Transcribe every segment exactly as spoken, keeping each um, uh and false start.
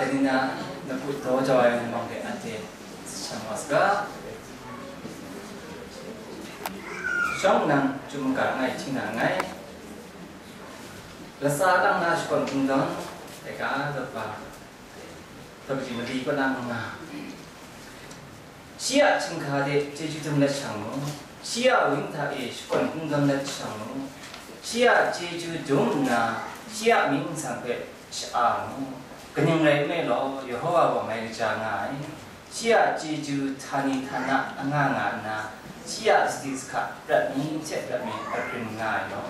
Ni na, na put daw jau ai mung de ate shang wa saga. Shawng nang chyum ga ngai hti na nngai. Lasa lang na shakawn kungdawn, dai ga dawt wa, dawt kaji mali kaw na mung nga. Shi a chyinghka de chyeju dum let shang mu, shi a wang hta e shakawn kungdawn let shang mu, shi a chyeju dum nna, shi a mying nsang hpe sha-a mu. Kaning rai nme law, Yehova gaw mai kaja nga ai. Shi a chyeju htani htana anga nga nna, shi a sadi sahka prat mi hte prat mi agrin nga ai law.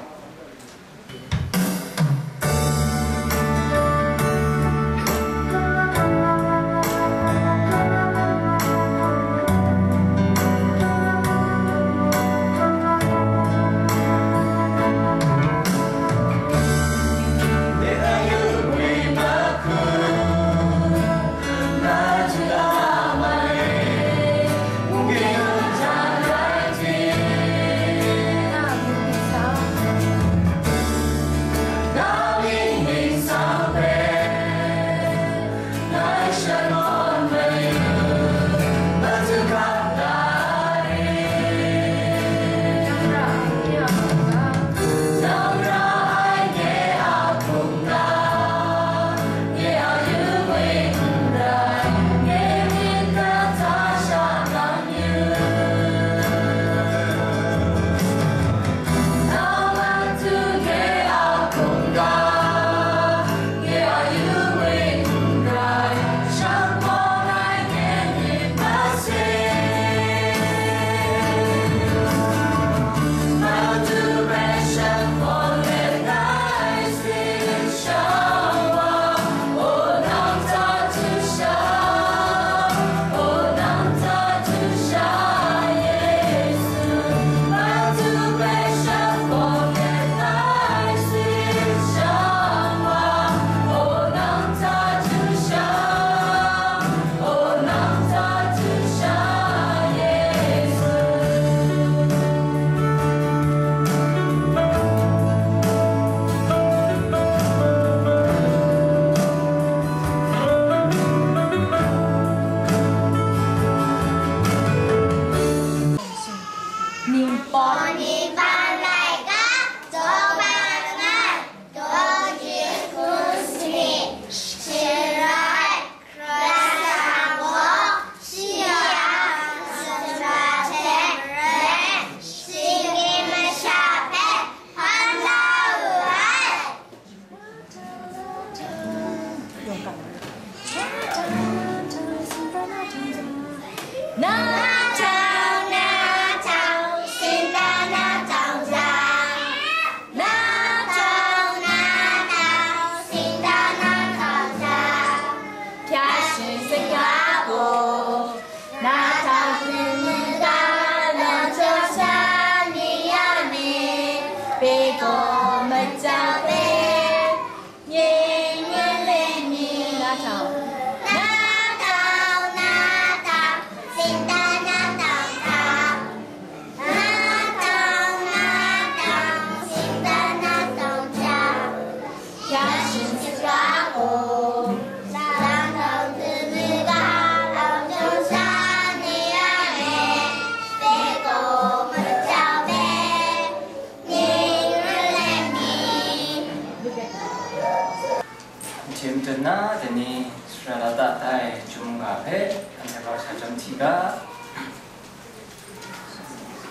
Tim dun na, dai ni sara lata tai chyum ga hpe, anhte gaw sha chyawm hti ga.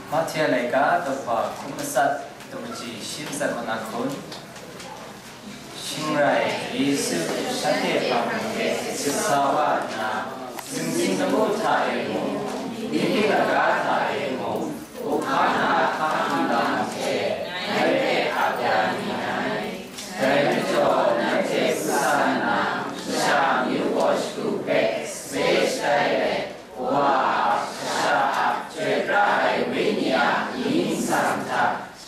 Mahte a laika, daw hpa hkum matsat, daw kaji shi matsat kaw na hkun. Shing rai, Yesu shanhte hpang hte sit sa wa nna, sumsing lamu hta e mung, tingting laga hta e mung, Uhkana hpa nlang hte ngai hpe ap ya ni ai. Dai majaw, nanhte hku sa nna, masha amyu gaw shagu hpe sape shatai let, Wa a Kasha a Chyoi pra ai Wenyi a mying nsang hta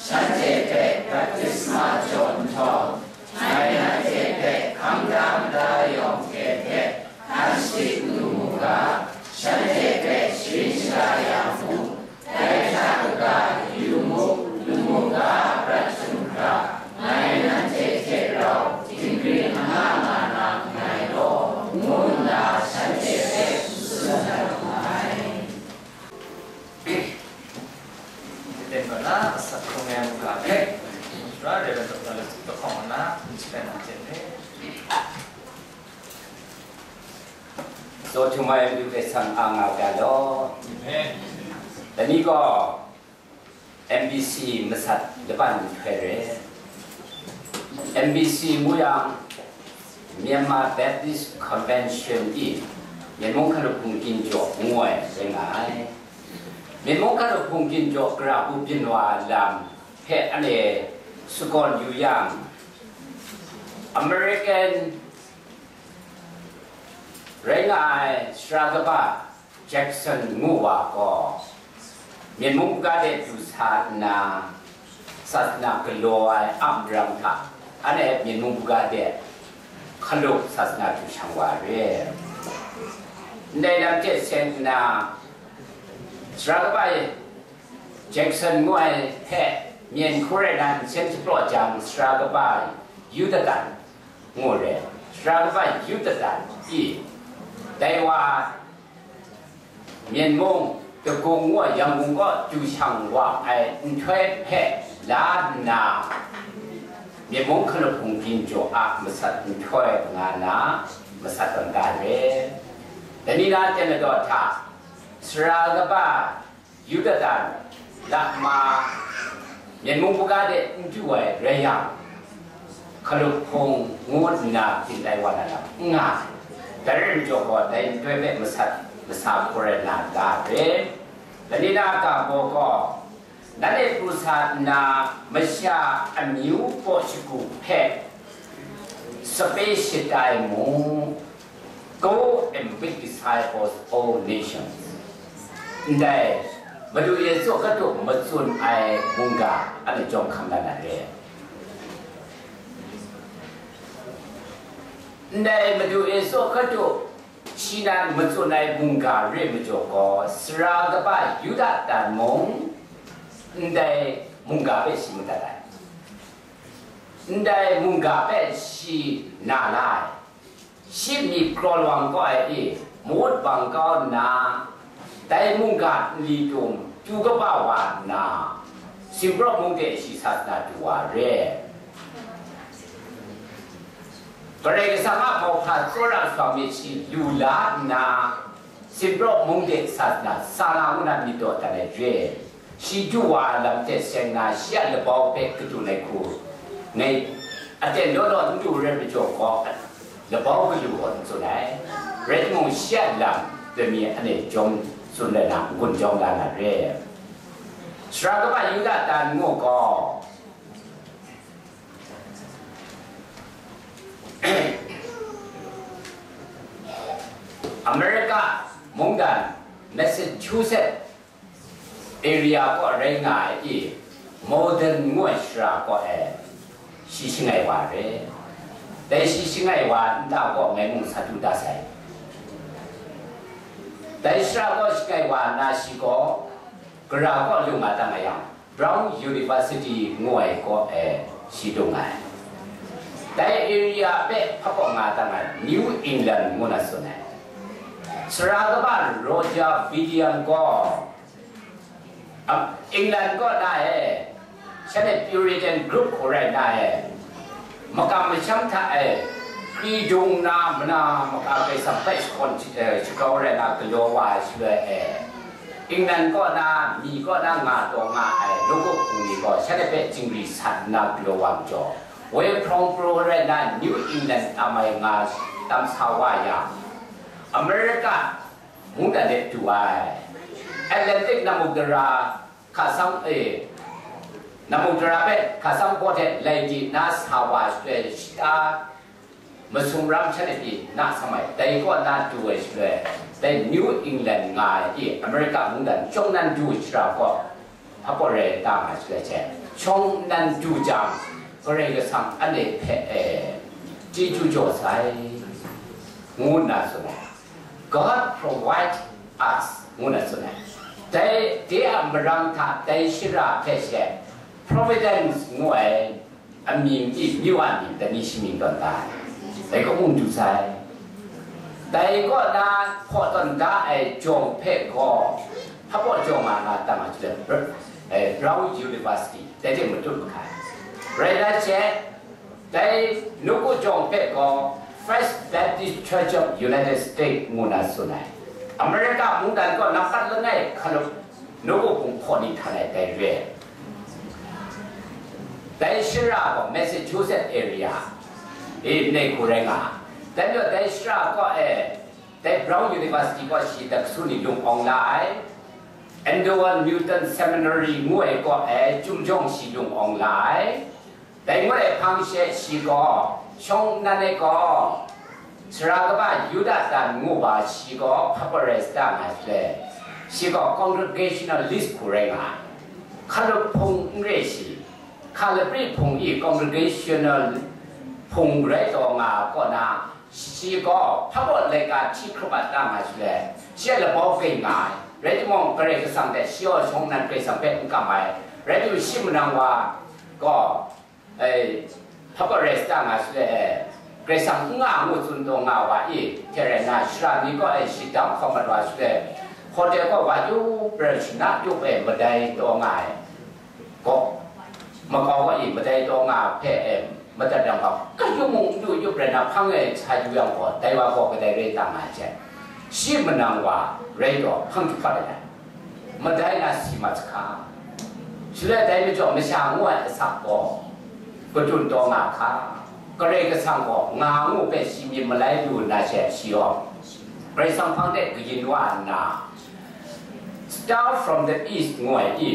shanhte hpe baptisma jaw nhtawm, ngai nanhte hpe hkang da mada yawng hte hpe hkan shading lu mu ga, shanhte hpe sharin shaga ya mu, dai hta kaga yu mu, lu mu ga prat hkra, ngai nanhte hte rau dinggring anga nga na nngai law, ngu Asak hkrung ai mungga hpe, Sara Rev. Doctor Lasup Lahkawng a na, n shapen na hte hpe. Tsaw htum ai Madu hpe san a nga ga law. Amen. Dai ni gaw M B C masat laban nhtoi re. M B C ngu yang, Myanmar Baptist Convention i Myen mung hkalup hpung ginjaw ngu ai rai nga ai. Myen mung hkalup hpung ginjaw gara bu byin wa lam hpe anhte sagawn yu yang, American rai nga ai sara kaba Jackson ngu wa gaw, Myen mung buga de du sa nna, sasana galaw ai a marang hta, anhte Myen mung buga de hkalup sasana du shang wa re. Ndai lam hte seng nna, sara kaba e Jackson ngu ai hpe myen hkru rai na nsen shapraw jang, sara kaba Yudatan ngu re, sara kaba Yudatan i, dai wa Myen mung, Dagung ngu ai Yangon kaw du shang wa ai nhtoi hpe la nna, Myen mung hkalup hpung ginjaw a masat nhtoi nga na masat tawn da re. Dai ni na ten ladaw hta, sara kaba Yudatan, Lakma, Myen mung buga de n du ai rai yang, hkalup hpung ngu nna byin tai wa na lam n nga ai. Dai rai majaw gaw, dai nhtoi hpe masat masa hkrum rai na ga re. Dai ni na ga baw gaw, nanhte pru sa nna, masha amyu baw shagu hpe sape shatai mu, "Go and make disciples of all nations." Ndai Madu Yesu Hkristu matsun ai mungga anhte jawm hkam la na re. Ndai Madu Yesu Hkristu shi nan matsun ai mungga re majaw gaw, sara kaba Yudatan mung ndai mungga hpe shi madat ai. Ndai mungga hpe shi na la ai. Shi myit kraw lawang kau ai e, mawut bang kau nna, dai mungga nli tum tu kaba wa nna, Sinpraw mung de shi sasana du wa re. Karai Kasang a mauhpa tsawra shawng myit shi lu la nna, Sinpraw mung de sasana sa na ngu na myit daw dan ai re. Shi du wa ai lam hte seng na, shi a labau hpe kadun ai hku ngai aten daw daw n du rai majaw gaw, labau galu gaw n tsun ai. Rai timung, shi a lam lami anhte jawm tsun rai na, n-gun jawm la na re. Sara kaba Yudatan ngu gaw, America mungdan Massachusetts area kaw rai nga ai i, Malden ngu ai shara kaw e shi shangai wa re. Dai shi shangai wa nta kaw ngai mung sa du da sai. Dai shara kaw shangai wa nna, shi gaw gara kaw lu nga dang a yang, Brown University ngu ai kaw e shi dung ai. Dai area hpe hpa kaw nga dang ai, New England ngu na tsun ai. Sara kaba Roger William gaw, a, England kaw na e, shanhte Puritan group hku rai na e, makam masham hta e, kri dung na mana maka hpe shakawn, eh, shakau rai na galaw wa ai shaloi e, England kaw na, mi kaw na nga taw nga ai nawku hpung ni gaw shanhte hpe chingri sat nna galaw wa majaw, woi hprawng pru rai na New England tam ai nga tam sa wa yang, America mungdan de du ai. Atlantic namuk dara hka sam, e, namuk dara hpe hka sam hpaw hte lai di na sa wa shaloi, shata masum ram shanhte pyi na sam ai, dai kaw na du ai shaloi, dai New England nga ai i, America mungdan shawng nan du shara kaw hpa kaw rai ta nga shaloi hte, shawng nan du jang, Karai Kasang anhte hpe, e, chyeju jaw sai, ngu nna tsun ai. God provide us, ngu na tsun ai. Dai, de a marang hta dai shara hpe she, Providence ngu ai amying i, myu a mying dai ni shamying tawn da ai. Dai kaw mung du sai. Dai kaw na hpaw tawn da ai jawng hpe gaw, hpa baw jawng nga nga tam a, Brown University, dai hte matut mahkai. Rai nna she, dai nawku jawng hpe gaw First Baptist Church of United States ngu na tsun ai. America mungdan gaw nampat langai hkalup nawku hpung hkaw ni htan ai dai re. Dai shara gaw Massachusetts area e, nai hku rai nga. Dai majaw dai shara gaw e, dai Brown University gaw shi daksu ni lung awng la ai. Andover Newton Seminary ngu ai kaw e, chyum jawng shi lung awng la ai. Dai ngut ai hpang she shi gaw, shawng nnan e gaw, sara kaba Yuda dan ngu wa shi gaw hpa gaw rai sa ta nga shaloi, shi gaw congregationalist hku rai nga ai. Hkalup hpung n re shi, hka lapri hpung i congregational hpung rai taw nga ai kaw na, shi gaw hpa gaw laika hti hkrup a ta nga shaloi, shi a labau grai nga ai. Rai timung, Karai Kasang hte shi gaw shawng nnan Karai Kasang hpe n kam ai. Rai timung, shi manang wa gaw, e, hpa gaw rai sa ta nga shaloi, e, Karai Kasang n nga ngu tsun taw nga wa i, hte rai nna, shara ni gaw, e, shi dang hkawm mat wa shaloi, hotel gaw wa yup rai shana yup e madai taw nga ai. Gaw, makau gaw i madai taw nga hpe, e, madat yang gaw, kayung mung n du yup rai nna, hpang e sa yu yang gaw, dai wa gaw kadai rai ta nga ai hte, shi manang wa rai taw, hpang jahpat ai. Madai na si mat hka. Shaloi dai majaw masha ngu ai asak gaw, kadun taw nga hka. Karai Kasang gaw nga ngu hpe shi myit malai lu nna she shi gaw, Karai Kasang hpang de kayin wa nna, Star from the East ngu ai i,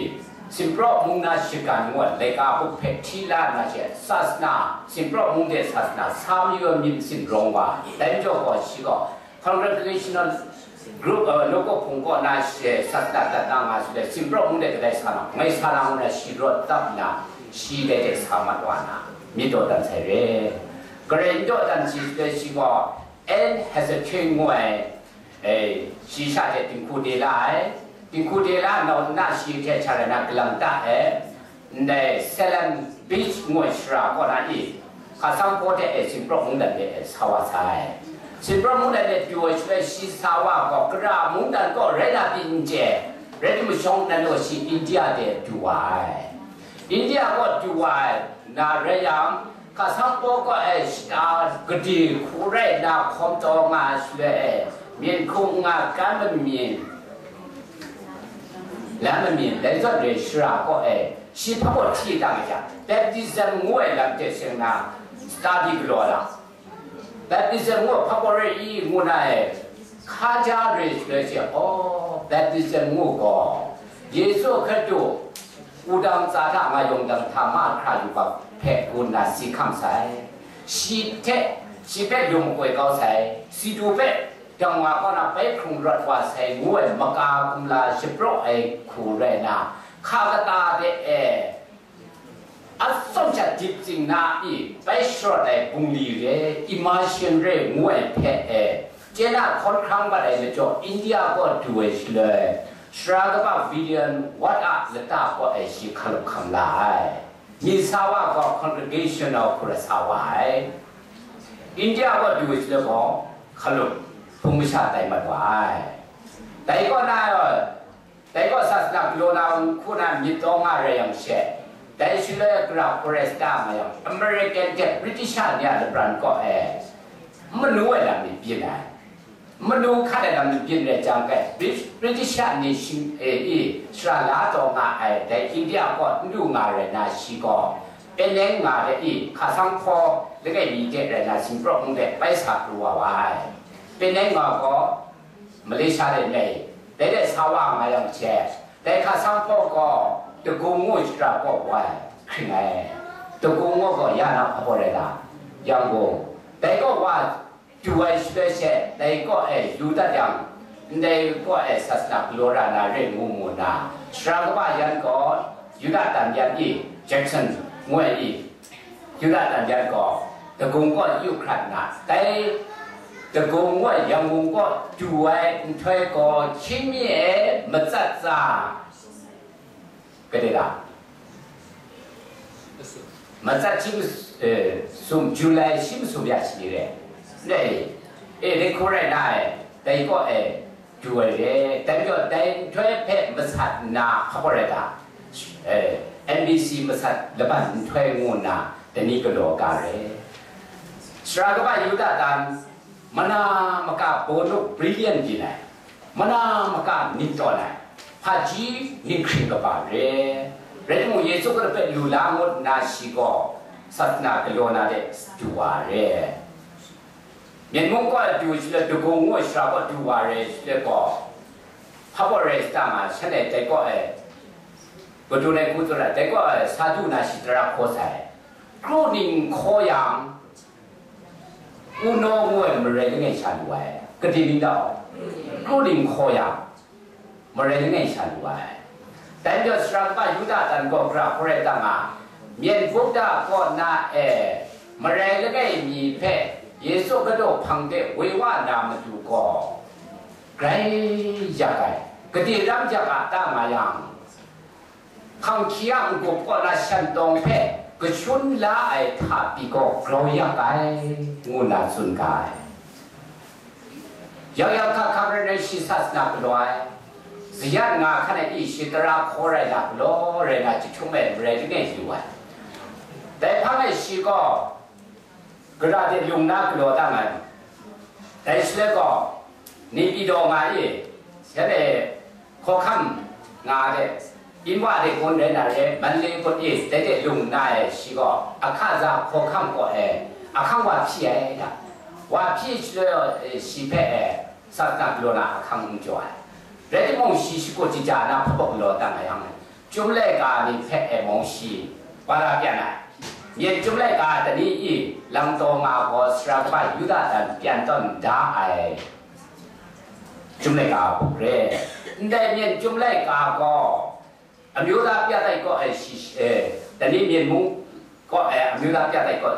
Sinpraw mung na shagan ngu ai laika bup hpe hti la nna she, Sasana, Sinpraw mung de Sasana, sa mayu ai myit masin rawng wa, dai majaw gaw shi gaw, Congregational group, uh, nawku hpung kaw na she sat dat dat na nga shaloi, Sinpraw mung de kadai sa na, ngai sa na ngu na shi rawt tap nna, shi dai hte sa mat wa na, myit dawdan sai re. Karai n dawdan shi shaloi, shi gaw Anne Hezekiah ngu ai, eh, shi sha hte dinghku de la ai. Dinghku de la nau nna, shi hte hta rai na galang ta ai. Ndai Salem Beach ngu ai shara kaw na i, hka sanghpaw hte e Sinpraw mungdan de e sa wa sai. Sinpraw mungdan de du ai shaloi, shi sa wa gaw, Kara mungdan kaw rai na pyi n chye, rai timung, shawng nnan gaw shi India de du wa ai. India kaw du wa ai, na rai yang, hka sanghpaw kaw e shata gade hku rai na hkawm taw nga ai shaloi e, myen hku nga kan mamyin, lam mamyin, dai zawn re shara kaw e, shi hpa gaw hti dang ai hta, baptism ngu ai lam hte seng na study galaw ai lam. Baptism ngu hpa gaw re i ngu na e, hka ja re shaloi she, aw, baptism ngu gaw, Yesu Hkristu wudang ntsa hta nga yawng dang hta mahkra yu ga hpe gun na si hkam sai. Shi hte, shi hpe lung makoi kau sai. Si du hpe dang wa kaw na bai hkrung rawt wa sai ngu ai maka kumla shapraw ai hku rai na, hka kata de e, atsawm sha dip tsing na i bai sharawt ai bungli re, immersion re ngu ai hpe e, chye na hkawn hkrang mat ai majaw, India kaw du ai shaloi, Sara kaba William Ward a lata kaw e shi hkalup hkam la ai. Myi sa wa gaw congregation a hku rai sa wa ai. India kaw du ai shaloi gaw, hkalup hpung masha tai mat wa ai. Dai kaw na, dai kaw sasana galaw na hku na myit taw nga rai yang she, dai shaloi Kara Foresta nga yang, American hte British ni a labran kaw e, manu ai lam myit byin ai. Manu hkat ai lam myit byin rai jang, kai Brit-, British ni shing, e, i, shara la taw nga ai, dai India kaw n du nga rai na, shi gaw Penang nga de i, hka sanghpaw langai mi de rai na, Sinpraw mung de bai sa pru wa wa ai. Penang nga gaw Malaysia de nai, dai de sa wa nga yang hte, dai hka sanghpaw gaw Dagung ngu shara kaw wa ai, hkring ai. Dagung ngu gaw ya na hpa gaw rai ta, Yangon. Dai kaw wa du ai shaloi she, dai kaw e yu dat yang, ndai kaw e sasana galaw ra na re ngu mu nna, sara kaba yan gaw, Yuda dan yan i, Jackson ngu ai i, Yuda dan yan gaw, Dagung kaw yu hkrat nna, dai Dagung ngu ai Yangon kaw du ai nhtoi gaw, hkying mi e matsat tsa, gade ga, matsat shi mas-, eh, sum, July shi masum ya shi ni re. Dai, eh, dai hku rai na e, dai kaw e du ai re. Dai majaw, dai nhtoi hpe masat nna, hpa gaw rai ta? Eh, N B C masat laban nhtoi ngu nna, dai ni galaw ga re. Sara kaba Yuda tan, mana maka bonuk brilliant byin ai, mana maka nik tawn ai, hpaji ninghkring kaba re. Rai timung, Yesu Hkristu hpe lu la ngut nna, shi gaw sat na galaw na de du wa re. Myen mung kaw du shaloi, dagung ngu ai sara kaw du wa re shaloi gaw, hpa baw rai sa ta nga, shanhte dai kaw e, Kadun ai hku tsun ai, dai gaw, sa du na shi tara hkaw sai. Kru ning hkaw yang, unaw ngu ai marai langai sha lu ai. Gade ning dau? Kru ning hkaw yang, marai langai sha lu ai. Dai majaw, sara kaba Yuda tan gaw, gara hkaw rai ta nga, myen buk da kaw na e, marai langai mi hpe Yesu kadaw hpang de woi wa na matu gaw, grai yak ai. Gade ram yak a ta nga yang, hkanghkye a n-gup kaw na shan tawng hpe kashun la ai hta pyi gaw grau yak ai, ngu nna tsun ga ai. Yau yau hkak hkak rai rai shi sat na galaw ai, zayan nga hkan ai i shi tara hkaw rai na galaw rai na, jahtum e marai langai lu ai. Dai hpang e shi gaw gara de lung na galaw dang ai. Dai shaloi gaw, Naypyidaw nga i, shanhte hkawhkam nga de, Inwa de kun rai na re, Manle kun i, dai de lung na e, shi gaw Ahkaza hkawhkam kaw e ahkang wa hpyi ai da. Wa hpyi shaloi, eh, shi hpe, eh, sat na galaw na ahkang n jaw ai. Rai timung, shi shakut shaja na hpawk galaw dang ai yang, Chyum laika ni hpe e mung shi, wa la pyan ai. Myen chyum laika tani i, langtaw nga gaw sara kaba Yuda tan pyan tawn da ai. Chyum laika hpuk re. Ndai myen chyum laika gaw, amyu da pya tai kaw ai shi, eh, tani myen mung kaw ai amyu da pya tai kaw,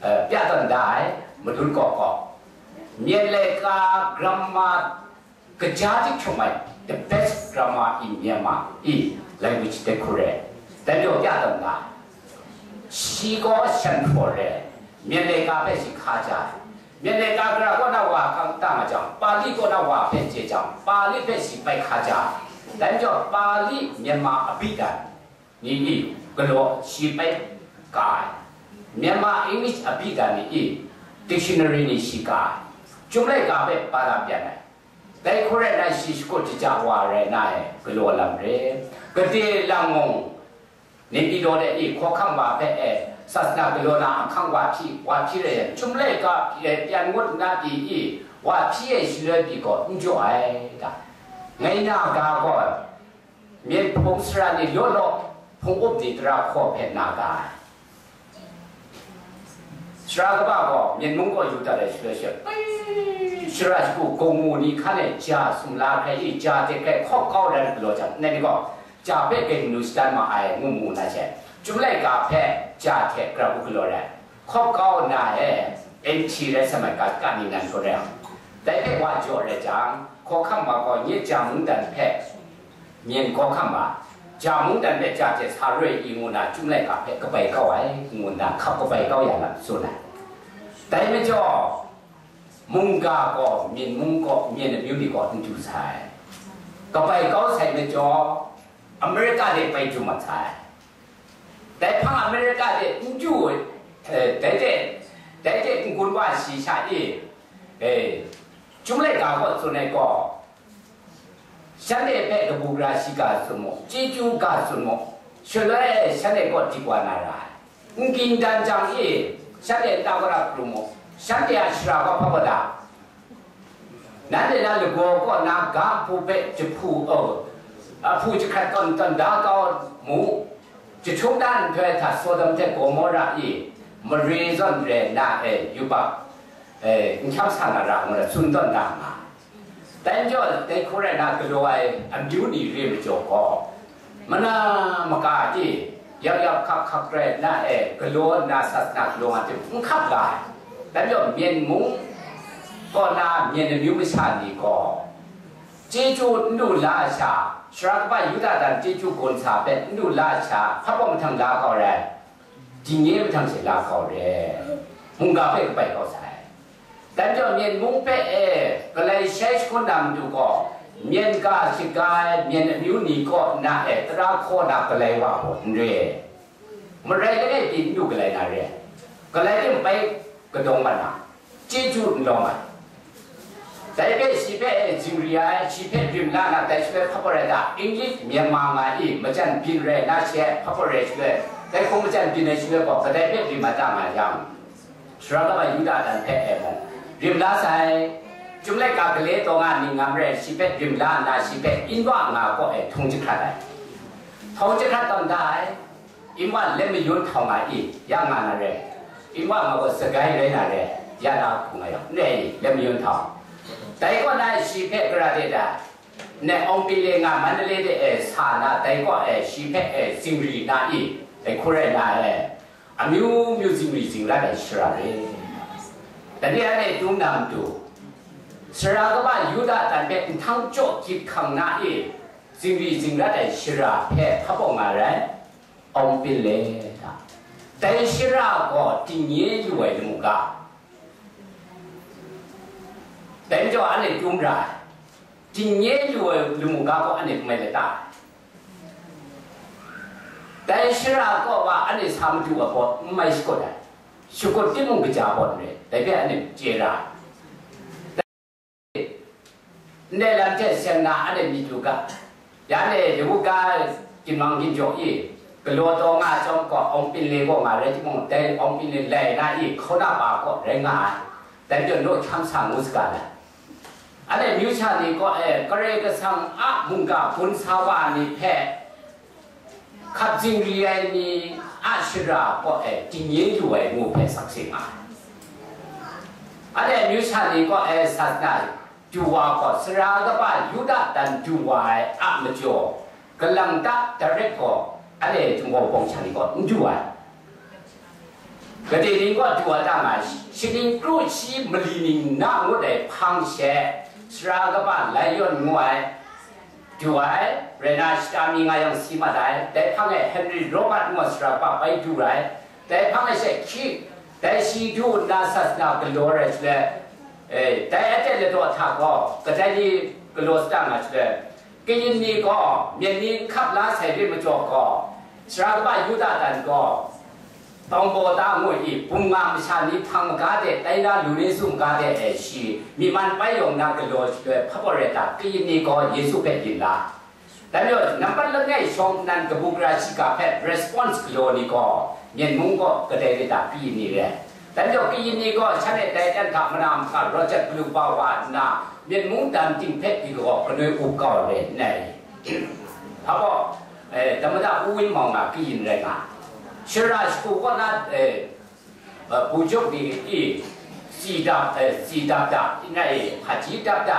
eh, pya tawn da ai, madun kaw kaw. Myen laika grama Kaja chyahkyung ai, the best grammar in Myanmar i language de hku re, dai majaw ya tam na, shi gaw shan hpraw re, myen laika hpe shi hka ja ai. Myen laika gara kaw na wa kang ta nga jang, Pali kaw na wa hpe chye jang, Pali hpe shi bai hka ja ai. Dai majaw Pali Myanmar abyi dan ni i galaw shi bai ka ai. Myanmar English abyi dan ni i dictionary ni shi ka ai. Chyum laika hpe ba na pyan ai. Dai hku rai na, shi shakut shaja wa rai na e, galaw lam re. Gade lang mung, Naypyidaw de i hkawhkam wa hpe e, sasana galaw na ahkang wa hpyi, wa hpyi rai yang, Chyum laika pyi, pyan ngut nna pyi i, wa hpyi ai shaloi pyi gaw n jaw ai ta? Ngai na ga gaw, myen hpung sara ni law law, hpung up ni tara hkaw hpe na ga ai. Sara kaba gaw myen mung kaw yu dat ai shaloi she, bai, shara shagu gaw mu ni hkan e ja sumla hkrai i, ja hte hkrai hkawp kau rai galaw jang, ndai ni gaw ja hpe gai manu shadan ma ai, ngu mu na she. Chyum laika hpe ja hte grau galaw rai, hkawp kau na e, N T rai sa mai, ka, ka ningnan hkau rai. Dai hpe wa jaw rai jang, hkawhkam wa gaw nye ja mungdan hpe, myen hkawhkam wa, ja mungdan hpe ja hte sa roi i ngu na Chyum laika hpe kabai kau ai, ngu nna hkap kabai kau ya lam tsun ai. Dai majaw, mungga gaw myen mung gaw myen amyu ni gaw n du sai. Kabai kau sai majaw, Amerika de bai du mat sai. Dai hpang Amerika de n du, eh, dai de, dai de n-gun wa shi sha i, eh, Chyum laika gaw tsun ai gaw, shanhte hpe kabu gara shi ga tsun mu, chyeju ga tsun mu, shaloi shanhte kaw dik wa na ra ai. N ging dan jang i, shanhte nta kara pru mu, shanhte a shara gaw hpa wa da. Nanhte na lagaw kaw na ga hpu hpe jahpu, oh, ahpu jahkrat tawn tawn da kau mu. Jahtum da nhtoi hta Sodom hte Gomora i mare zawn re na e, yubak, eh, n hkyam sa na ra ngu na tsun tawn da nga. Dai majaw, dai hku rai na galaw ai amyu ni re majaw gaw, mana maka e, yau yau hkap hkap rai nna e, galaw nna sasana galaw nga hte n hkap ga ai. Dai majaw, myen mung kaw na myen amyu masha ni gaw, chyeju n lu la ai sha, sara kaba Yuda dan chyeju gun sa hpe n lu la ai sha, hpa baw mahtang la kau rai, dingnye mahtang she la kau re, mungga hpe kabai kau sai. Dai majaw, myen mung hpe e galai shai shangun na matu gaw, Myen ga shaga ai myen amyu ni kaw na e tara hkaw na galai wa gaw n re ai. Marai langai pyi n du galai na re ai. Galai timung bai kadawng mat na, chyeju n lawm ai. Dai hpe shi hpe e zingri ai, shi hpe rim la na, dai shi hpe hpa pawrai da, English Myanmar nga i, majan byin rai na, shi hpa pawrai shi hpe, dai hkung majan byin ai shi hpe gaw, kadai hpe rim ai ta nga yang, Sara kaba Yuda dan hpe e mung, rim la sai. Chyum laika gale taw nga ningngam rai, shi hpe rim la nna, shi hpe inwa nga kaw e htung jahkrat ai. Htung jahkrat tawn da ai. Inwa lem mayun htau nga i, ya nga na re. Inwa nga gaw sagai rai na re, ya na hku nga yang, n rai i, lem mayun htau. Dai kaw na shi hpe gara de da, ne Awng Pile nga Mandalay de e sa na, dai kaw e shi hpe e zingri na i, dai hku rai na e, amyu myu zingri zingrat ai shara re. Dai ni anhte dum na matu, sara kaba Yuda dan hpe nhtang jaw gyit hkang na i, zingri zingrat ai shara hpe hpa bawng nga rai. Awng Pile hta. Dai shara gaw dingnye lu ai lamu ga. Dai majaw anhte dum ra ai. Dingnye lu ai lamu ga gaw anhte mai lata ai. Dai shara kaw wa anhte sa madu ai pawt n mai shakut ai. Shakut timung kaja pawt n rai. Dai hpe anhte chye ra ai. Ndai lam hte seng na anhte myit yu ga, ya e, dawu ga ginmang ginjaw i, galaw taw nga ai chyawm gaw, Awng Pile gaw nga rai timung, dai Awng Pile lai na i, hkauna pa gaw rai nga ai, dai majaw naw hkyam sa ngu saga ai. Anhte amyu sha ni gaw, e, Karai Kasang a mungga gun sa wa ni hpe, hkap zingri ai ni a shara kaw e dingnye lu ai ngu hpe sakse nga ai. Anhte amyu sha ni kaw e sasana du wa gaw, sara kaba Yuda dan du wa ai a majaw, galang ta direct gaw, anhte Jinghpaw Wunpawng sha ni kaw n du ai. Gade ning kaw du wa ta nga, shaning kru shi mali ning na ngut ai hpang she, sara kaba Lion ngu ai, du ai, rai na shata mi nga yang si mat ai, dai hpang e Henry Robert ngu ai sara kaba bai du ai, dai hpang e she hkying, dai shi du nna sasana galaw rai shaloi, e, dai aten ladaw hta gaw, kadai ni galaw sata nga shaloi, kayin ni gaw, myen ni hkap la sai re majaw gaw, sara kaba Yuda dan gaw, Tawngbaw ta ngu i, bum nga masha ni hpang maga de, tai na lu ni sum ga de e shi, myi man pai yawng na galaw shaloi hpa pawrai ta, kayin ni gaw Yesu hpe yin la. Dai majaw, nampat langai shawng nnan kabu gara shiga hpe response galaw ni gaw, Myen mung gaw kadai re ta, kayin ni re ai. Dai majaw, kayin ni gaw shan e dai dan hta mara mahka rawt jat galu ba wa nna, Myen mung dan ting hpe di gaw, kanoi up kau re n ai. Hpa gaw, e, Tamada U Win Maung a kayin rai nga. Shara shagu kaw na, e, e, bu jawk ni i, si dap, e, si dap da, n rai, hpaji dap da,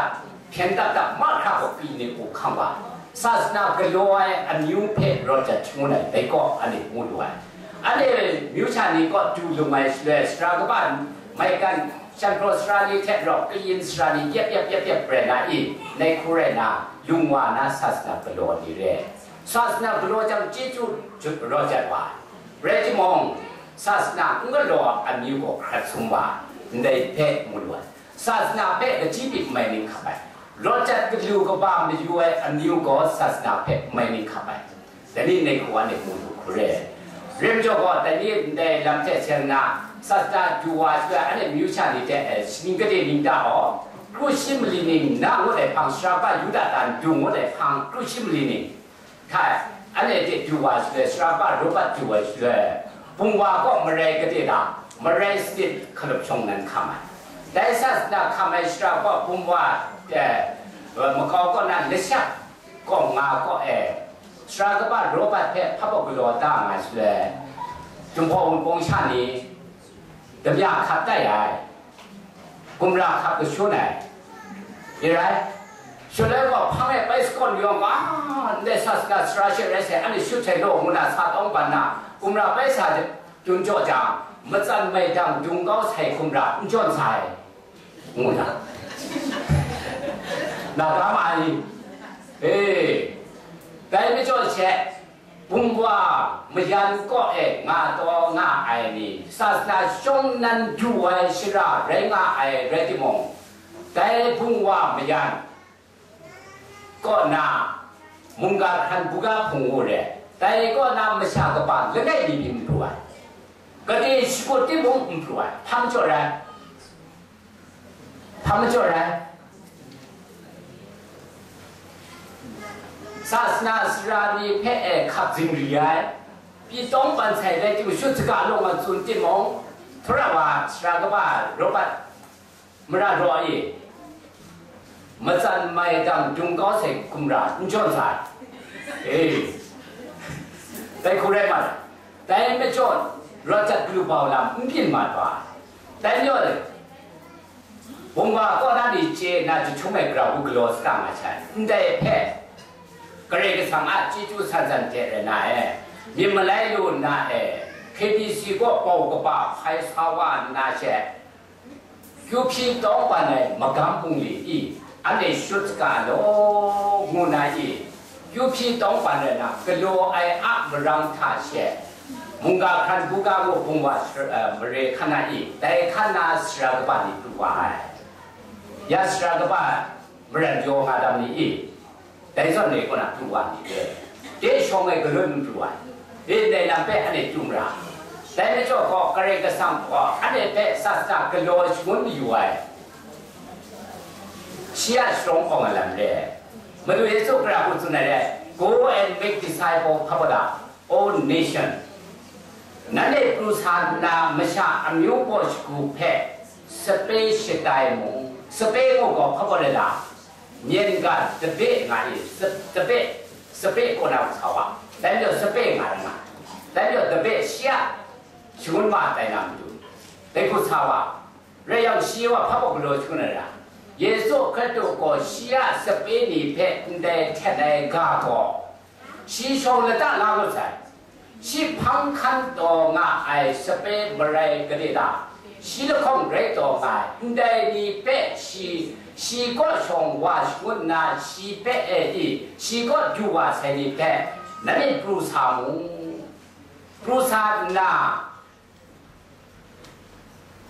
hpyen dap da, mahkra gaw kayin ni up hkang wa. Sasana galaw ai amyu hpe rawt jat shangun ai, dai gaw anhte mu lu ai. Anhte myu sha ni kaw du lung ai shaloi, sara kaba maigan, shan hkraw sara ni hte rau kayin sara ni yep yep yep yep pren na i, nai hku rai na, lung wa na sasana galaw ni re. Sasana galaw jang chyeju rawt jat wa ai. Rai timung, sasana n galaw ai amyu gaw hkrat sum wa ai, ndai hpe mu lu ai. Sasana hpe kaji pyi mai ning hkap ai. Rawt jat galu kaba mayu ai amyu gaw sasana hpe mai ning hkap ai. Dai ni nai hku anhte mu lu hku re. Rim jaw gaw, dai ni ndai lam hte seng nna, sasana du wa shaloi anhte myu sha ni hte, e, shaning gade ning ta gaw, kru shi mali ning na ngut ai hpang sara kaba Yuda dan du ngut ai hpang kru shi mali ning hta, anhte hte du wa shaloi, sara kaba Robert du wa shaloi, bum wa kaw marai gade da, marai sanit hkalup shawng nnan hkam ai. Dai sasana hkam ai sara kaw bum wa, e, makau kaw na lashak kaw nga kaw e, sara kaba Robert hpe hpa baw galaw da nga shaloi, Jinghpaw Wunpawng sha ni damya hkap tai ai. Gumra hkap kashun ai. Rai, shaloi gaw hpang e bai sakawn yawng ga, ndai sasana sara she rai sai, anhte shut sai law ngu na sa tawng ban na, gumra bai sa dun jaw jang, matsan maidang dung kau sai gumra n jawn sai, ngu na. Na ga ma ai ni? E, dai majaw she, bum wa mayan kaw e nga taw nga ai ni, sasana shawng nnan du ai shara rai nga ai rai timung, dai bum wa mayan, kaw na mungga hkran buga hpung wu re, dai kaw na masha kaba langai mi byin pru ai, gade shakut timung n pru ai, hpa majaw rai? Hpa majaw rai? Sasana sara ni hpe e hkap zingri ai, pyi tawng ban sai rai timung, shut saga lawng a tsun timung, Htura wa sara kaba Robert mara raw e, matsan mai dang dung kau sai gumra n jawn sai. E, dai hku rai mat ai. Dai majaw, rawt jat galu bau lam n byin mat wa. Dai majaw, bungwa kaw na ni chye na jahtum ai gara hku galaw sata nga sai. Ndai hpe, Karai Kasang a chyeju san san hte rai na e, myit malai lu nna e, K B C kaw pau kaba hpai sa wa nna she, kyu hpyi tawng ban ai magam bungli i, anhte shut saga law ngu na i, kyu hpyi tawng ban ai na galaw ai a marang hta she, mungga hkran buga ngu bungwa shar-, eh, mare hkan na i, dai hkan na sara kaba ni pru wa ai. Ya sara kaba maran jaw nga dam ni i, dai zawn e kaw na pru wa ni e, de shawng ai galun n pru ai, e, ndai lam hpe anhte tu mara. Dai majaw gaw, Karai Kasang gaw anhte hpe sasana galaw shangun mayu ai, shi a sharawng hkawng ai lam re ai. Madu Yesu Hkra hku tsun ai re, "Go and make disciple," hpa bada, "O nation, nanhte pru sa nna masha amyu paw shagu hpe sape shatai mu." Sape ngu gaw hpa gaw le la, myen ga dabe nga i, sa-, dabe, sape kaw na sa wa, dai majaw sape nga ai nga, dai majaw dabe shi a shangun ma tai na matu, dai hku sa wa, rai yang shi wa hpa baw galaw shangun ai ra, Yesu Hkristu gaw shi a sape ni hpe ndai htet ai ga gaw, shi shawng lata la mat sai. Shi hpang hkan taw nga ai sape marai gade ta? Shi lahkawng rai taw nga ai. Ndai ni hpe shi, shi kaw shawng wa shangun nna, shi hpe e di, shi kaw du wa sai ni hpe, nanhte pru sa mu. Pru sa nna,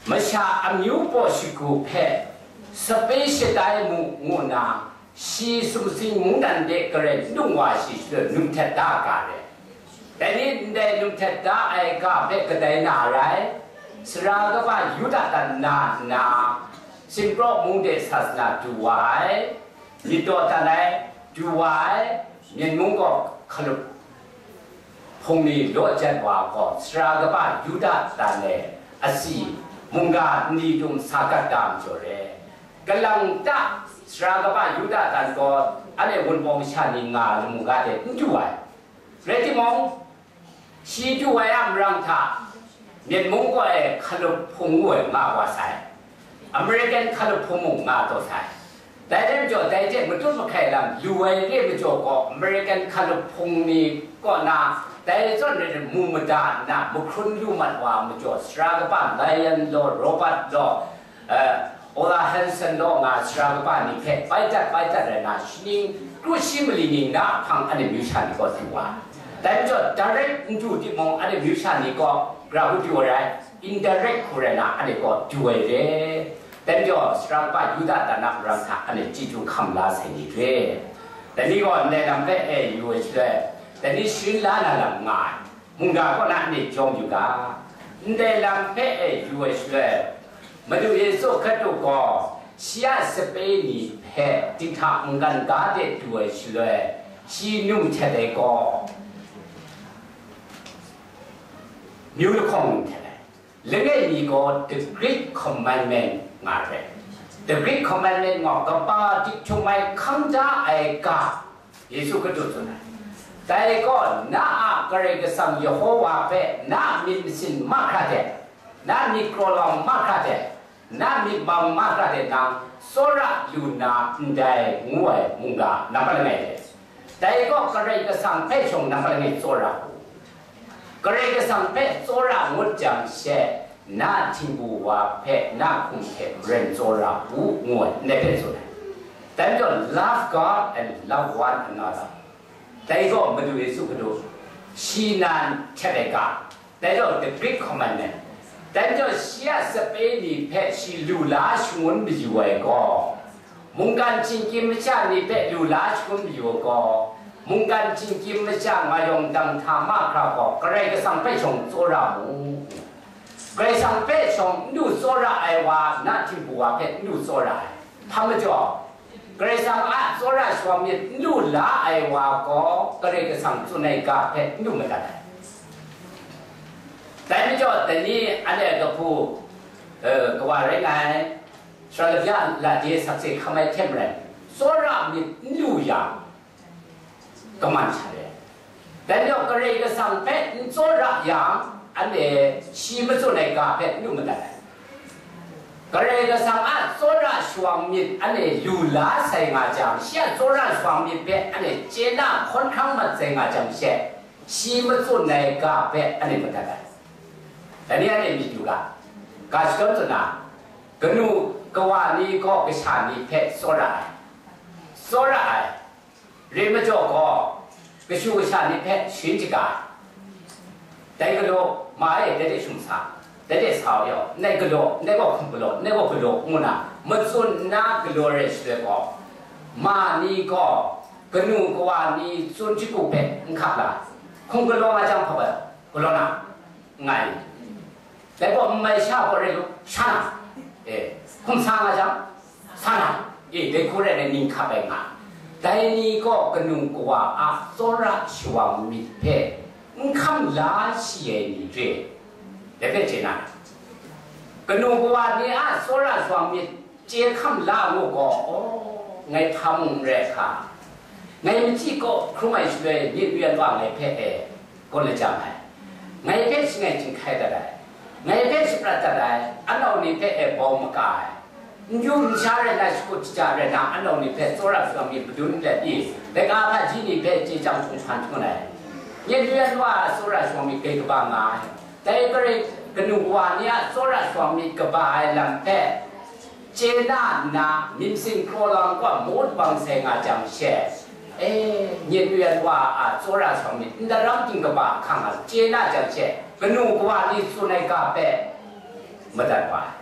masha amyu paw shagu hpe sape shatai mu, ngu nna, shi sumsing mungdan de garai n dung wa shi shaloi, num htet da ga re. Dai ni ndai num htet da ai ga hpe kadai na rai, sara kaba Yuda dan na nna, Sinpraw mung de sasana du wa ai, myit daw dan ai, du wa ai, myen mung gaw hkalup hpung ni law jan wa gaw, sara kaba Yuda dan e asi mungga nni dum sa gat da majaw re. Kalang ta sara kaba Yuda dan gaw, anhte Wunpawng masha ni nga lamu ga de n du ai. Rai timung, shi du ai a marang hta, myen mung gaw e hkalup hpung ngu ai nga wa sai. American hkalup hpung mung nga taw sai. Dai rai majaw, dai hte matut mahkai lam lu ai re majaw gaw, American hkalup hpung ni kaw na dai zawn rai mu mada nna, mahkrun lu mat wa majaw, sara kaba Lion law, Robert law, eh, Ola Hanson law nga sara kaba ni hpe bai dat, bai dat rai na, shaning kru shi mali ning na hpang anhte myu sha ni kaw du wa. Dai majaw, direct n du timung, anhte myu sha ni kaw gara hku du ai rai, indirect hku rai na, anhte kaw du ai re. Dai majaw, sara kaba Yuda dan a marang hta anhte chyeju hkam la sai ni re. Dai ni gaw ndai lam hpe e yu ai shaloi, dai ni sharin la na lam nga ai, mungga kaw na anhte jawm yu ga. Ndai lam hpe e yu ai shaloi, Madu Yesu Hkristu gaw shi a sape ni hpe dinghta mungkan ga de du ai shaloi, shi num htet ai gaw, myu lahkawng num htet ai. Langai mi gaw the Great Commandment nga ai. The Great Commandment gaw kaba dik htum ai hkang da ai ga, Yesu Hkristu tsun ai. Dai gaw, na a Karai Kasang Yehowa hpe na a myit masin mahkra hte, na myit kraw lawang mahkra hte, na myit mam mahkra hte nang tsawra lu na ndai, ngu ai mungga nampat langai hte. Dai gaw, Karai Kasang hpe shawng nampat langai tsawra u. Karai Kasang hpe tsawra ngut jang she, na htingbu wa hpe na hkum hte maren tsawra u, ngu ai, ndai hpe tsun ai. Dai majaw, love God and love one another. Dai gaw Madu Yesu Hkristu shi nan htet ai ga, dai gaw the Great Commandment. Dai majaw, shi a sape ni hpe shi lu la shangun mayu ai gaw, Mungkan chyingkyim masha ni hpe lu la shangun mayu gaw, mungkan chyingkyim masha nga yawng dang hta mahkra gaw, Karai Kasang hpe shawng tsawra mu. Karai Kasang hpe shawng n lu tsawra ai wa, na htingbu wa hpe n lu tsawra ai. Hpa majaw, Karai Kasang a tsawra shawng myit n lu la ai wa gaw, Karai Kasang tsun ai ga hpe n lu madat ai. Dai majaw, dai ni anhte kahpu, eh, kawa rai nga ai, sara labya lade sakse hkam ai hte maren, tsawra myit n lu yang, kaman sha re. Dai majaw, Karai Kasang hpe n tsawra yang, anhte shi matsun ai ga hpe n lu madat ai. Karai Kasang a tsawra shawng myit anhte lu la sai nga jang, shi a tsawra shawng myit hpe anhte chye na hkawn hkrang mat sai nga jang she, shi matsun ai ga hpe anhte madat ai. Dai ni anhte myit yu ga, ga shadawn tsun na, kanu kawa ni gaw kasha ni hpe tsawra ai, tsawra ai, rai majaw gaw, kashu kasha ni hpe sharin shaga ai. Dai galaw, ma e, dai de shum sa, dai de sa u yau, ndai galaw, ndai gaw hkum galaw, ndai gaw galaw, ngu na, matsun nna galaw rai shaloi gaw, ma ni gaw, kanu kawa ni tsun shagu hpe n hkap la, hkum galaw nga jang hpa bai, galaw na, nngai. Dai gaw n mai sha gaw rai lu, sha na, e, hkum sa nga jang, sa na, e, dai hku rai na ning hkap ai nga. Dai ni gaw kanu kawa a tsawra shawng myit hpe n hkam la shi ai ni re, dai hpe chye na. Kanu kawa ni a tsawra shawng myit chye hkam la ngu gaw, aw, ngai hpa mung n rai hka, ngai machyi kaw hkrum ai shaloi, myit n yu ai wa ngai hpe e, gaw lajang ai, ngai hpe shangai chyinghkai dat ai, ngai hpe shaprat dat ai, anau ni hpe e bau maka ai, n yu n sha rai na, shakut shaja rai na, anau ni hpe tsawra shawng myit madun let i, laika hpaji ni hpe chye chyang hpung hpan hkun ai, myit n yu ai wa a tsawra shawng myit grai kaba nga ai. Dai garai kanu kawa ni a tsawra shawng myit kaba ai lam hpe chye na nna, myit masin kraw lang gaw mawt bang sai nga jang she, e, myit n yu ai wa a tsawra shawng myit n daram ting kaba hkang a chye na jang she, kanu kawa ni tsun ai ga hpe madat wa ai.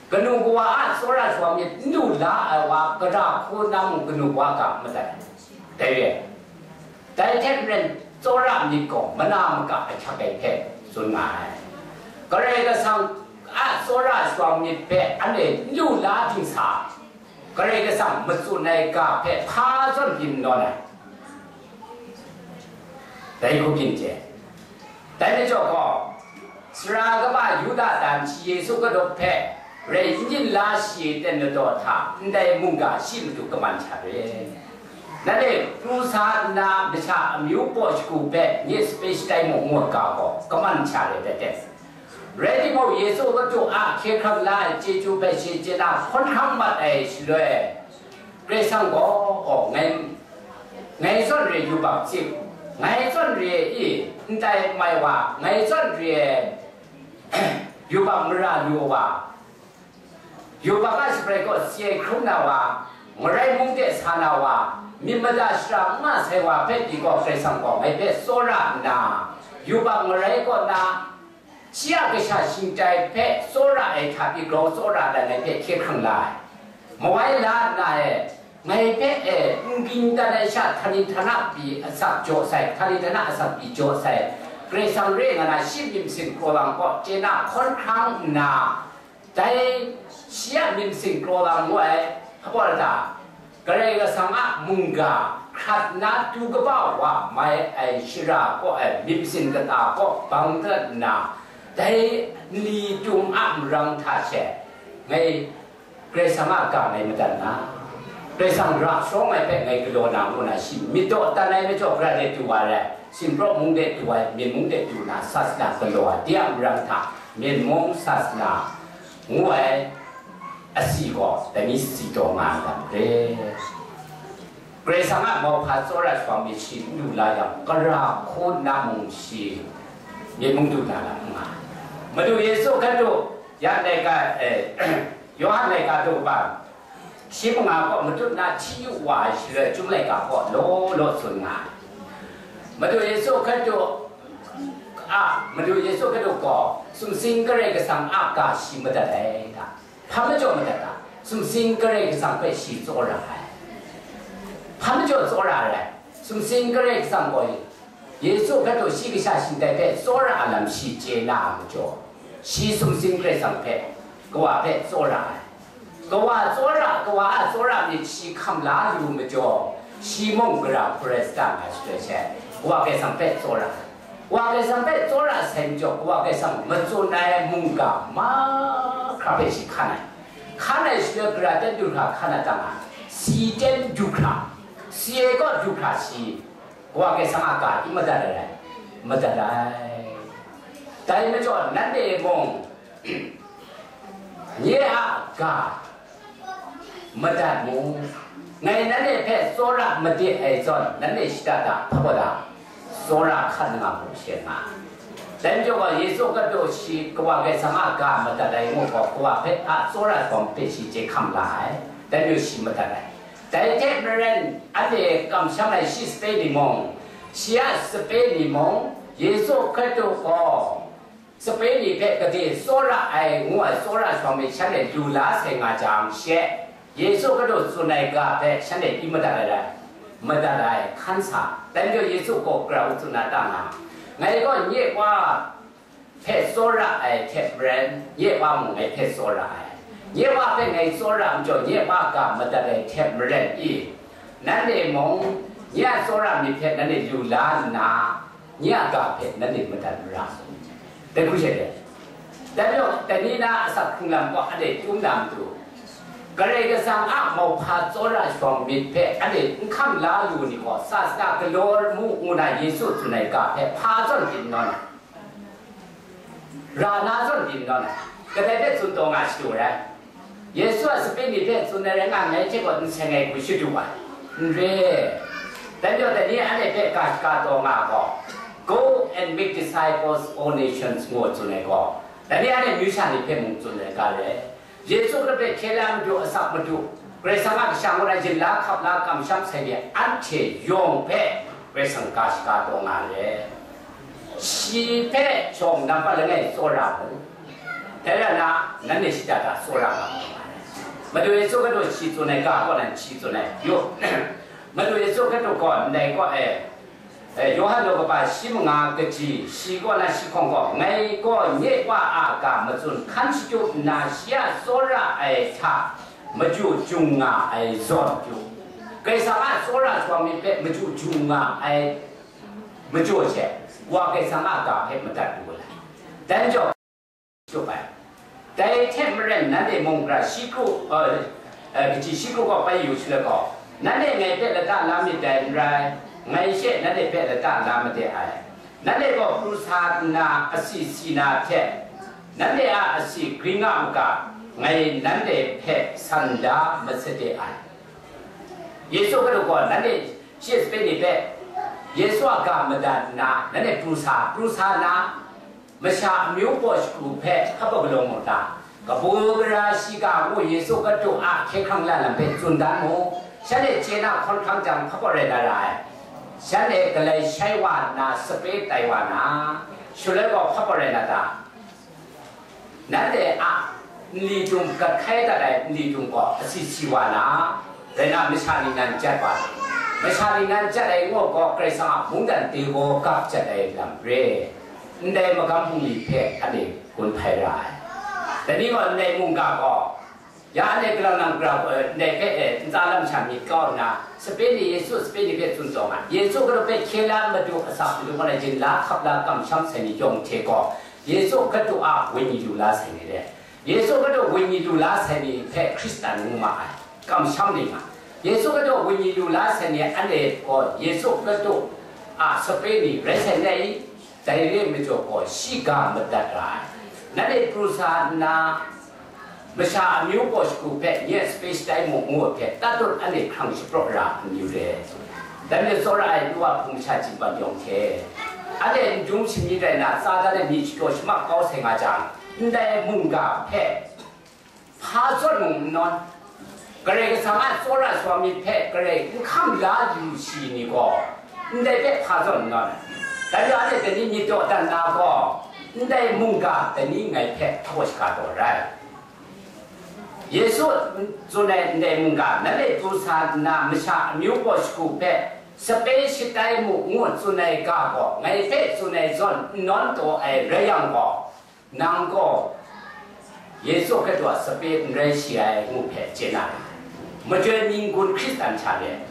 Kanu kawa a tsawra shawng myit n lu la ai wa, gara hku na mung kanu kawa ga madat ai. Dai re ai. Dai hte maren, tsawra myit gaw mana maka ahkyak ai hpe tsun nga ai. Karai Kasang a tsawra shawng myit hpe anhte n lu la dingsa, Karai Kasang matsun ai ga hpe hpa zawn byin nawn ai. Dai hku byin chye. Dai majaw gaw, sara kaba Yuda dan shi Yesu Hkristu hpe rai n yin la shi ten ladaw hta, ndai mungga shi matu kaman sha re. Nanhte pru sa nna masha amyu paw shagu hpe nye sape shatai mu ngut ga gaw, kaman sha re dat de. Rai timung, Yesu Hkristu a hkye hkrang la ai chyeju hpe shi chye na hkawn hkrang mat ai shaloi, Karai Kasang gaw, aw, ngai, ngai zawn re yubak chip, ngai zawn re i, n tai mai wa, ngai zawn re yubak mara lu wa, yubak a shabrai gaw si ai hkrum na wa, ngarai mung de sa na wa, myit mada shara n nga sai wa hpe pyi gaw, Karai Kasang gaw ngai hpe tsawra nna, yubak ngarai kaw na, shi a kasha shingtai hpe tsawra ai hta pyi grau tsawra dan ai hpe hkye hkrang la ai. Mawai la nna e, ngai hpe e, n ging dan ai sha htani htana pyi asak jaw sai, htani htana asak pyi jaw sai, Karai Kasang re nga na shi myit masin kraw lang kaw chye na hkawn hkrang nna, dai shi a myit masin kraw lang ngu ai, hpa ta, Karai Kasang a mungga hkrat na tu kaba wa mai ai shara kaw ai myit masin kata kaw bang dat nna, dai nli tum a marang hta she ngai Karai Kasang a ga ngai madat na, Karai Kasang ra sharawng ai hpe ngai galaw na ngu na, shi myit daw tan ai majaw gara de du wa rai, Sinpraw mung de du ai, Myen mung de du na, sasana galaw ai, de a marang hta, Myen mung sasana ngu ai asi gaw, dai ni si taw nga ai lam re. Karai Kasang a mauhpa tsawra shawng myit shi n lu la yang, gara hku na mung shi myit mung du na lam n nga ai. Madu Yesu Hkristu, ya laika, eh, Yawhan laika daw kaba, shi manga kaw matut na hti yu wa ai shaloi, Chyum laika kaw law law tsun nga ai. Madu Yesu Hkristu a, Madu Yesu Hkristu gaw sumsing Karai Kasang a ga shi madat ai ta? Hpa majaw madat ta? Sumsing Karai Kasang hpe shi tsawra ai. Hpa majaw tsawra ai? Sumsing Karai Kasang gaw Yesu hpe taw shi kasha shingtai hpe tsawra ai lam shi chye na a majaw, shi sumsing Karai Kasang hpe, Kawa hpe tsawra ai. Kawa tsawra, Kawa a tsawra myit shi hkam la lu majaw, shi mung gara hkun rai sa nga ai shaloi she, Kawa Karai Kasang hpe tsawra ai. Kawa Karai Kasang hpe tsawra sai majaw, Kawa Karai Kasang matsun ai mungga mahkra hpe shi hkan ai. Hkan ai shaloi gara ten du hkra hkan ai ta nga, si ten du hkra, si ai kaw du hkra shi, Kawa Karai Kasang a ga i madat ai rai, madat ai. Dai majaw nanhte mung, nye a ga madat mu. Ngai nanhte hpe tsawra made ai zawn, nanhte shada da, hpa gaw da, tsawra hkan nga mu she nga. Dai majaw gaw, Yesu Hkristu shi Kawa Karai Kasang a ga madat ai ngu gaw, Kawa hpe a tsawra hkawm hpe shi chye hkam la ai, dai majaw shi madat ai. Dai hte maren, anhte kamsham ai shi sape ni mung, shi a sape ni mung, Yesu Hkristu gaw sape ni hpe gade tsawra ai ngu ai tsawra shawng myit shanhte lu la sai nga jang she, Yesu Hkristu tsun ai ga hpe shanhte i madat ai rai, madat ai hkan sa. Dai majaw Yesu gaw gara hku tsun na ta nga, ngai gaw nye Wa hpe tsawra ai hte maren, nye Wa mung ngai hpe tsawra ai. Nye Wa hpe ngai tsawra majaw, nye Wa ga madat ai hte maren i, nanhte mung nye a tsawra myit hpe nanhte lu la nna, nye a ga hpe nanhte madat mara mu. Dai hku she de. Dai majaw, dai ni na asak hkrung lam gaw anhte tum na matu, Karai Kasang a mauhpa tsawra shawng myit hpe anhte n hkam la lu ni gaw, sasana galaw mu ngu na Yesu tsun ai ga hpe hpa zawn byin nawn ai, ra na zawn byin nawn ai, kadai hpe tsun taw nga shadu ai. Yesu a sape ni hpe tsun ai rai nga, ngai hte gaw n seng ai hku shadu ai, n re. Dai majaw, dai ni anhte hpe ga shaga taw nga gaw, "Go and make disciples, all nations," ngu tsun ai gaw, dai ni anhte amyu sha ni hpe mung tsun ai ga re. Yesu Hkristu hpe hkye la madu, asak madu, Karai Kasang a kasha ngu na yin la hkap la kamsham sai ni anhte yawng hpe Karai Kasang ga shaga taw nga re. Shi hpe shawng nampat langai tsawra mu. Dai rai nna, nanhte shada da tsawra nga mu. Madu Yesu Hkristu shi tsun ai ga kaw nan shi tsun ai, yu. Madu Yesu Hkristu gaw ndai kaw e, e, Yawhan law kaba shi manga kaji shi kaw na shi hkawng gaw, ngai gaw nye Wa a ga matsun hkan shadu nna, shi a tsawra ai hta maju jung nga ai zawn pyi u. Karai Kasang a tsawra shawng myit hpe maju jung nga ai majaw she, Wa Karai Kasang a ga hpe madat lu ai. Dai majaw, shadu ai. Dai hte maren, nanhte mung gara shi kru, eh, eh, kaji shi kru kaw bai yu shaloi gaw, nanhte ngai hpe lata la myit dai n rai, ngai she nanhte hpe lata la made ai. Nanhte gaw pru sa nna, asi si na hte, nanhte a asi gring a maga, ngai nanhte hpe san da masade ai. Yesu Hkristu gaw nanhte shi sape ni hpe Yesu a ga madat nna, nanhte pru sa, pru sa nna, masha amyu paw shagu hpe hpa galaw mu ta? Kabu gara shiga ngu Yesu Hkristu a hkye hkrang la lam hpe tsun dan mu. Shanhte chye na hkawn hkrang jang, hpa rai na ra ai. Shanhte galai shai wa nna, sape tai wa na, shaloi gaw hpa rai na ta? Nanhte a nli dung gat hkai dat ai nli dung gaw asi si wa na, rai na, masha ningnan jat wa na, masha ningnan jat ai ngu gaw, Karai Kasang a mungdan dai gaw gap jat ai lam re. Ndai magam bungli hpe anhte gun hpai ra ai. Dai ni gaw ndai mungga gaw, ya anhte galang nang gra gaw, ndai hpe, e, ntsa lam sha myit kau nna, sape ni, Yesu sape ni hpe tsun taw nga, Yesu Hkristu hpe hkye la madu, asak madu, ngu na yin la hkap la kamsham sai ni yawng hte gaw, Yesu Hkristu a wenyi lu la sai ni re. Yesu Hkristu wenyi lu la sai ni hpe Hkristan ngu ma ai, kamsham ni ma. Yesu Hkristu wenyi lu la sai ni anhte gaw Yesu Hkristu a sape ni rai sai n rai i? Dai re ai majaw gaw, shi ga madat ra ai. Nanhte pru sa nna, masha amyu paw shagu hpe nye sape shatai mu ngu ai hpe, tatut anhte hkrang shapraw ra n yu re. Dai majaw tsawra ai nu wa hpung masha chyinghpan yawng hte, anhte n dum shamyi rai nna, Satan a myi shadaw shamak kau sai nga jang, ndai mungga hpe hpa zawn mung n nawn, Karai Kasang a tsawra shawng myit hpe Karai n hkam la lu shi ni gaw, ndai hpe hpa zawn n nawn ai. Dai majaw anhte dai ni myit dawdan na gaw, ndai mungga dai ni ngai hpe hpa shaga taw rai. Yesu tsun ai ndai mungga, nanhte pru sa nna masha amyu gaw shagu hpe sape shatai mu, ngu tsun ai ga gaw, ngai hpe tsun ai zawn n nawn taw ai rai yang gaw, nang gaw Yesu Hkristu a sape n rai shi ai, ngu hpe chye na ra. Majoi ning gun Hkristan sha re,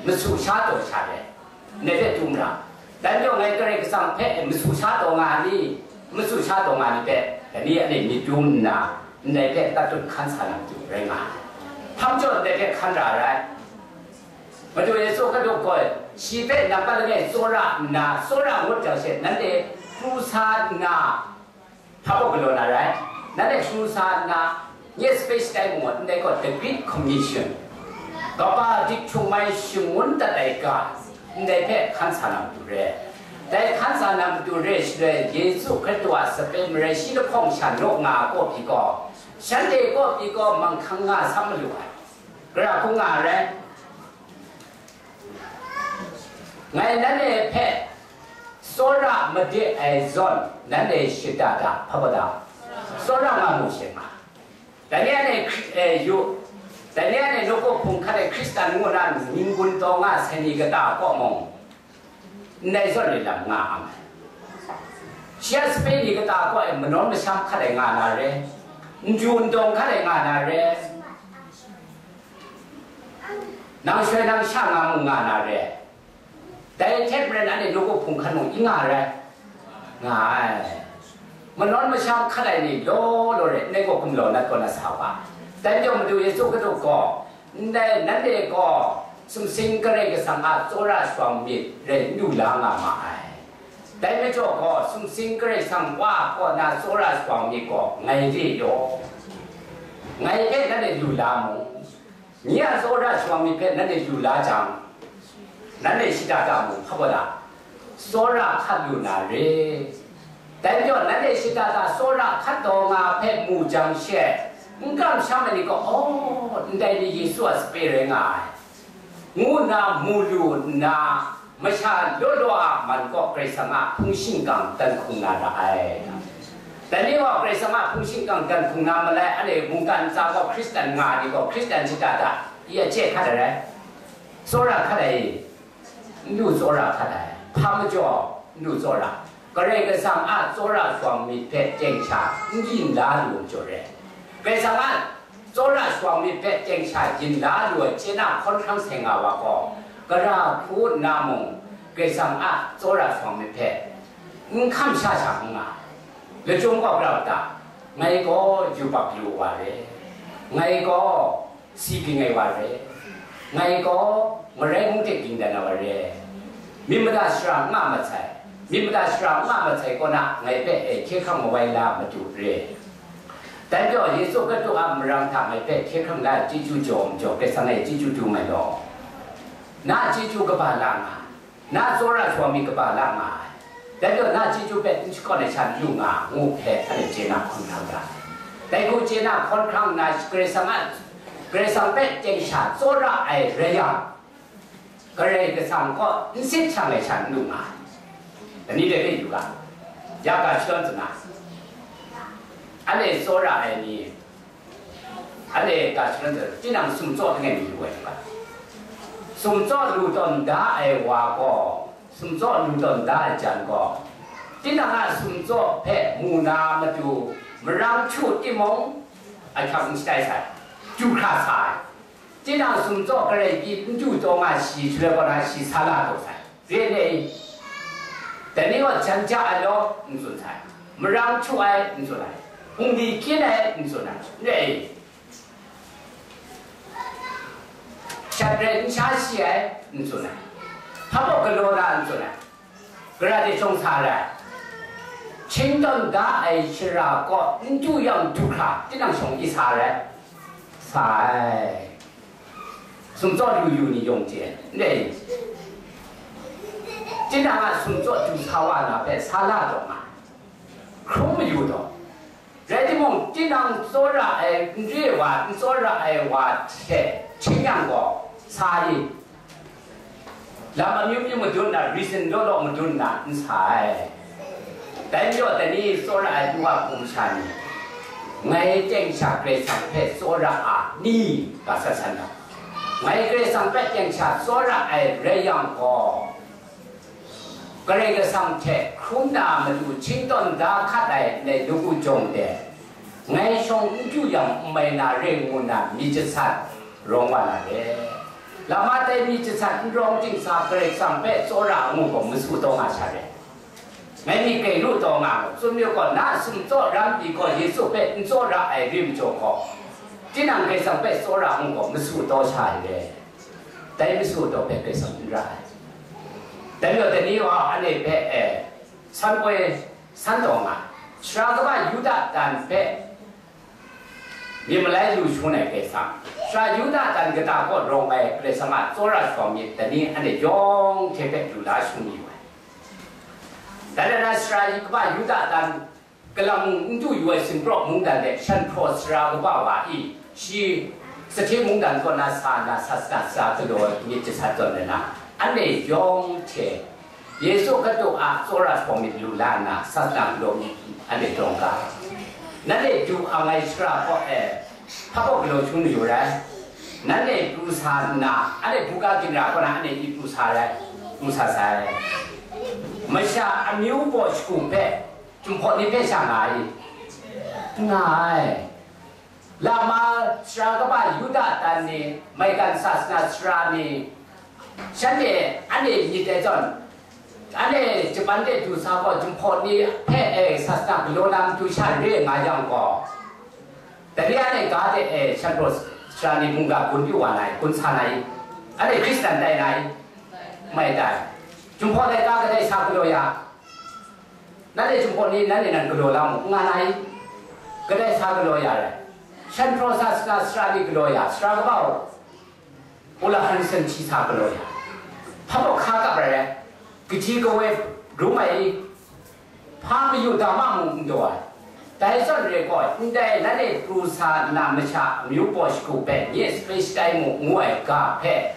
masu sha taw sha re, ndai hpe dum ra. Dan yawng ngai Karai Kasang hpe masu sha taw nga ni, masu sha taw nga ni hpe, dai ni anhte myit dum nna, ndai hpe tatut hkan sa na matu rai nga ai. Hpa majaw ndai hpe hkan ra ai. Madu Yesu Hkristu gaw shi hpe nang langai tsawra nna, tsawra ngut jang she, nanhte pru sa nna, hpa gaw galaw na rai. Nanhte pru sa nna, nye sape shatai mu, ndai gaw the Great Commission, kaba dik hkyung mai shangun dat ai ga, ndai hpe hkan sa na matu re. Dai hkan sa na matu re shaloi, Yesu Hkristu a sape marai shi lahkawng sha naw nga ai kaw pyi gaw, shanhte kaw pyi gaw manghkang nga sa malu ai. Gara hkung nga ai rai. Ngai nanhte hpe tsawra made ai zawn, nanhte shada da, hpa gaw da, tsawra nga mu she nga. Dai ni anhte Hkri-, eh, yu, dai ni anhte nawku hpung hkat ai Hkristan ngu na ning gun taw nga sai ni kata kaw mung, ndai zawn re lam nga ang ai. Shi a sape ni kata kaw e manawn masham hkat ai nga na re, n ju n dawng hkat ai nga na re, nang shoi nang sha nga mu nga na re. Dai hte maren anhte nawku hpung hkan mung n nga rai, nga ai. Manawn masham hkat ai ni law law re, ndai gaw gumlau nat kaw na sa wa. Dai majaw Madu Yesu Hkristu gaw, ndai nanhte gaw sumsing Karai Kasang a tsawra shawng myit rai n lu la nga ma ai. Dai majaw gaw, sumsing Karai Kasang Wa kaw na tsawra shawng myit gaw ngai re yaw, ngai hpe nanhte lu la mu. Nye a tsawra shawng myit hpe nanhte lu la jang, nanhte shada da mu, hpa gaw da, tsawra hkat lu na re. Dai majaw, nanhte shada da tsawra hkat taw nga hpe mu jang she, n kamsham ai ni gaw, "Aw, ndai ni Yesu a sape rai nga ai," ngu nna mu lu nna, masha law law a man kaw Karai Kasang a hpung shingkang dan hkung na ra ai. Dai ni gaw Karai Kasang a hpung shingkang dan hkung na malai, anhte mungkan ntsa gaw Hkristan nga ai ni gaw Hkristan shada da, i a chye hkat ai rai, tsawra hkat ai, n lu tsawra hkat ai, hpa majaw n lu tsawra, Karai Kasang a tsawra shawng myit hpe teng sha n yin la lu majaw re. Karai Kasang a tsawra shawng myit hpe teng sha yin la lu ai chye na hkawn hkrang sai nga wa gaw, gara hku nna mung Karai Kasang a tsawra shawng myit hpe n hkam sha sha n nga. Lachyum gaw pra u ta, ngai gaw yubak yu wa re, ngai gaw si ging ai wa re, ngai gaw marai mung hte ging dan ai wa re, myit mada shara n nga mat sai, myit mada shara n nga mat sai kaw na ngai hpe e hkye hkrang mawai la madu re. Dai majaw, Yesu Hkristu a marang hta ngai hpe hkye hkrang la ai chyeju jaw majaw, Karai Kasang e chyeju dum ai law, na a chyeju kaba la nga, na a tsawra shawng myit kaba la nga ai. Dai gaw na a chyeju hpe n shakawn ai sha n lu nga, ngu hpe anhte chye na hkawn hkrang ga ai. Dai hku chye na hkawn hkrang nna, Karai Kasang a, Karai Kasang hpe teng sha tsawra ai rai yang, Karai Kasang kaw n sit shang ai sha n lu nga ai. Dai ni dai hpe yu ga, ya ga shadawn tsang na, anhte tsawra ai ni, anhte ga shadawn tsang, tinang sumtsaw langai mi lu ai hte, sumtsaw lu tawn da ai wa gaw, sumtsaw lu tawn da ai jan gaw, tinang a sumtsaw hpe mu na matu marang htu timung, ahkyep n shatai sai, du hkra sa ai. Tinang sumtsaw Karai pyi n du taw nga shi shaloi kaw na shi sa la taw sai. Re le i? Dai ni gaw jan ja ai law n tsun sai, marang htu ai n tsun ai, hpungli kyin ai n tsun ai, n re i? Shat rai n sha shi ai n tsun ai, hpa baw galaw na n tsun ai, gara de shawng sa ai? Hkying tawn da ai shara kaw n du yang du hkra, tinang shawng i sa ai? Sa ai. Sumtsaw lu yu ni yawng hte, ndai, tinang a sumtsaw du sa wa na hpe sa la taw nga, hkrum mayu taw. Rai timung, tinang tsawra ai n re ai wa, n tsawra ai wa hte hkying yang gaw, sa i? Lam amyu myu madun na, reason law law madun na, n sa ai. Dai majaw, dai ni tsawra ai n wa hpung masha ni, Ngai teng sha Karai Kasang hpe tsawra a ni? Ga san san na. Ngai Karai Kasang hpe teng sha tsawra ai rai yang gaw, Karai Kasang hte hkrum na matu hting tawn da hkat ai ndai nawku jawng de, ngai shawng n du yang n mai na re ngu na myit jasat rawng wa na re. Lama tai myit jasat n rawng ting sa Karai Kasang hpe tsawra ngu gaw masu taw nga sha re. Ngai myit grai lu taw nga mu, tsun myit gaw, na sumtsaw ram pyi gaw Yesu hpe n tsawra ai rim jaw gaw, tinang Karai Kasang hpe tsawra ngu gaw masu taw sha ai re. Dai masu taw hpe Karai Kasang n ra ai. Dai majaw, dai ni wa anhte hpe, e, san poi san taw nga, sara kaba Yuda dan hpe myit malai lu shangun ai Karai Kasang, sara Yuda dan kata kaw rawng ai Karai Kasang a tsawra sharawng myit dai ni anhte yawng hte hpe lu la shangun yu ai. Dai rai na, sara kaba Yuda dan galang n du yu ai Sinpraw mungdan de shan hpraw sara kaba wa i, shi Sahte mungdan kaw na sa na, sa sa sa galaw myit jasat tawn ai na, anhte yawng hte Yesu Hkristu a tsawra sharawng myit lu la nna, sa sa galaw myit anhte dawng ga. Nanhte du ang ai shara kaw e, hpa kaw galaw shangun yu rai. Nanhte pru sa nna, anhte buga ginra kaw na anhte i pru sa rai, pru sa sai. Masha amyu baw shagu hpe, Jinghpaw ni hpe sha nga ai? Nga ai. Lama sara kaba Yuda dan ni, maigan sasana sara ni, shanhte anhte myit ai zawn, anhte Japan de du sa gaw, Jinghpaw ni hpe, e, sasana galaw na matu sha re nga yang gaw, dai ni anhte ga de, e, shan hpraw sara ni mungga gun yu wa na i, gun sa na i? Anhte Hkristan tai na i? Mai tai. Jinghpaw laika kadai sa galaw ya? Nanhte Jinghpaw ni nanhte nan galaw la mu, n nga na i? Kadai sa galaw ya rai? Shan hpraw sasana sara ni galaw ya, sara kaba u, Ola Hanson hti sa galaw ya, hpa baw hka kap rai ai, kaji kawoi rum ai i? Hpa mayu dama mung n daw ai. Dai zawn re gaw, ndai nanhte pru sa nna masha amyu baw shagu hpe nye sape shatai mu ngu ai ga hpe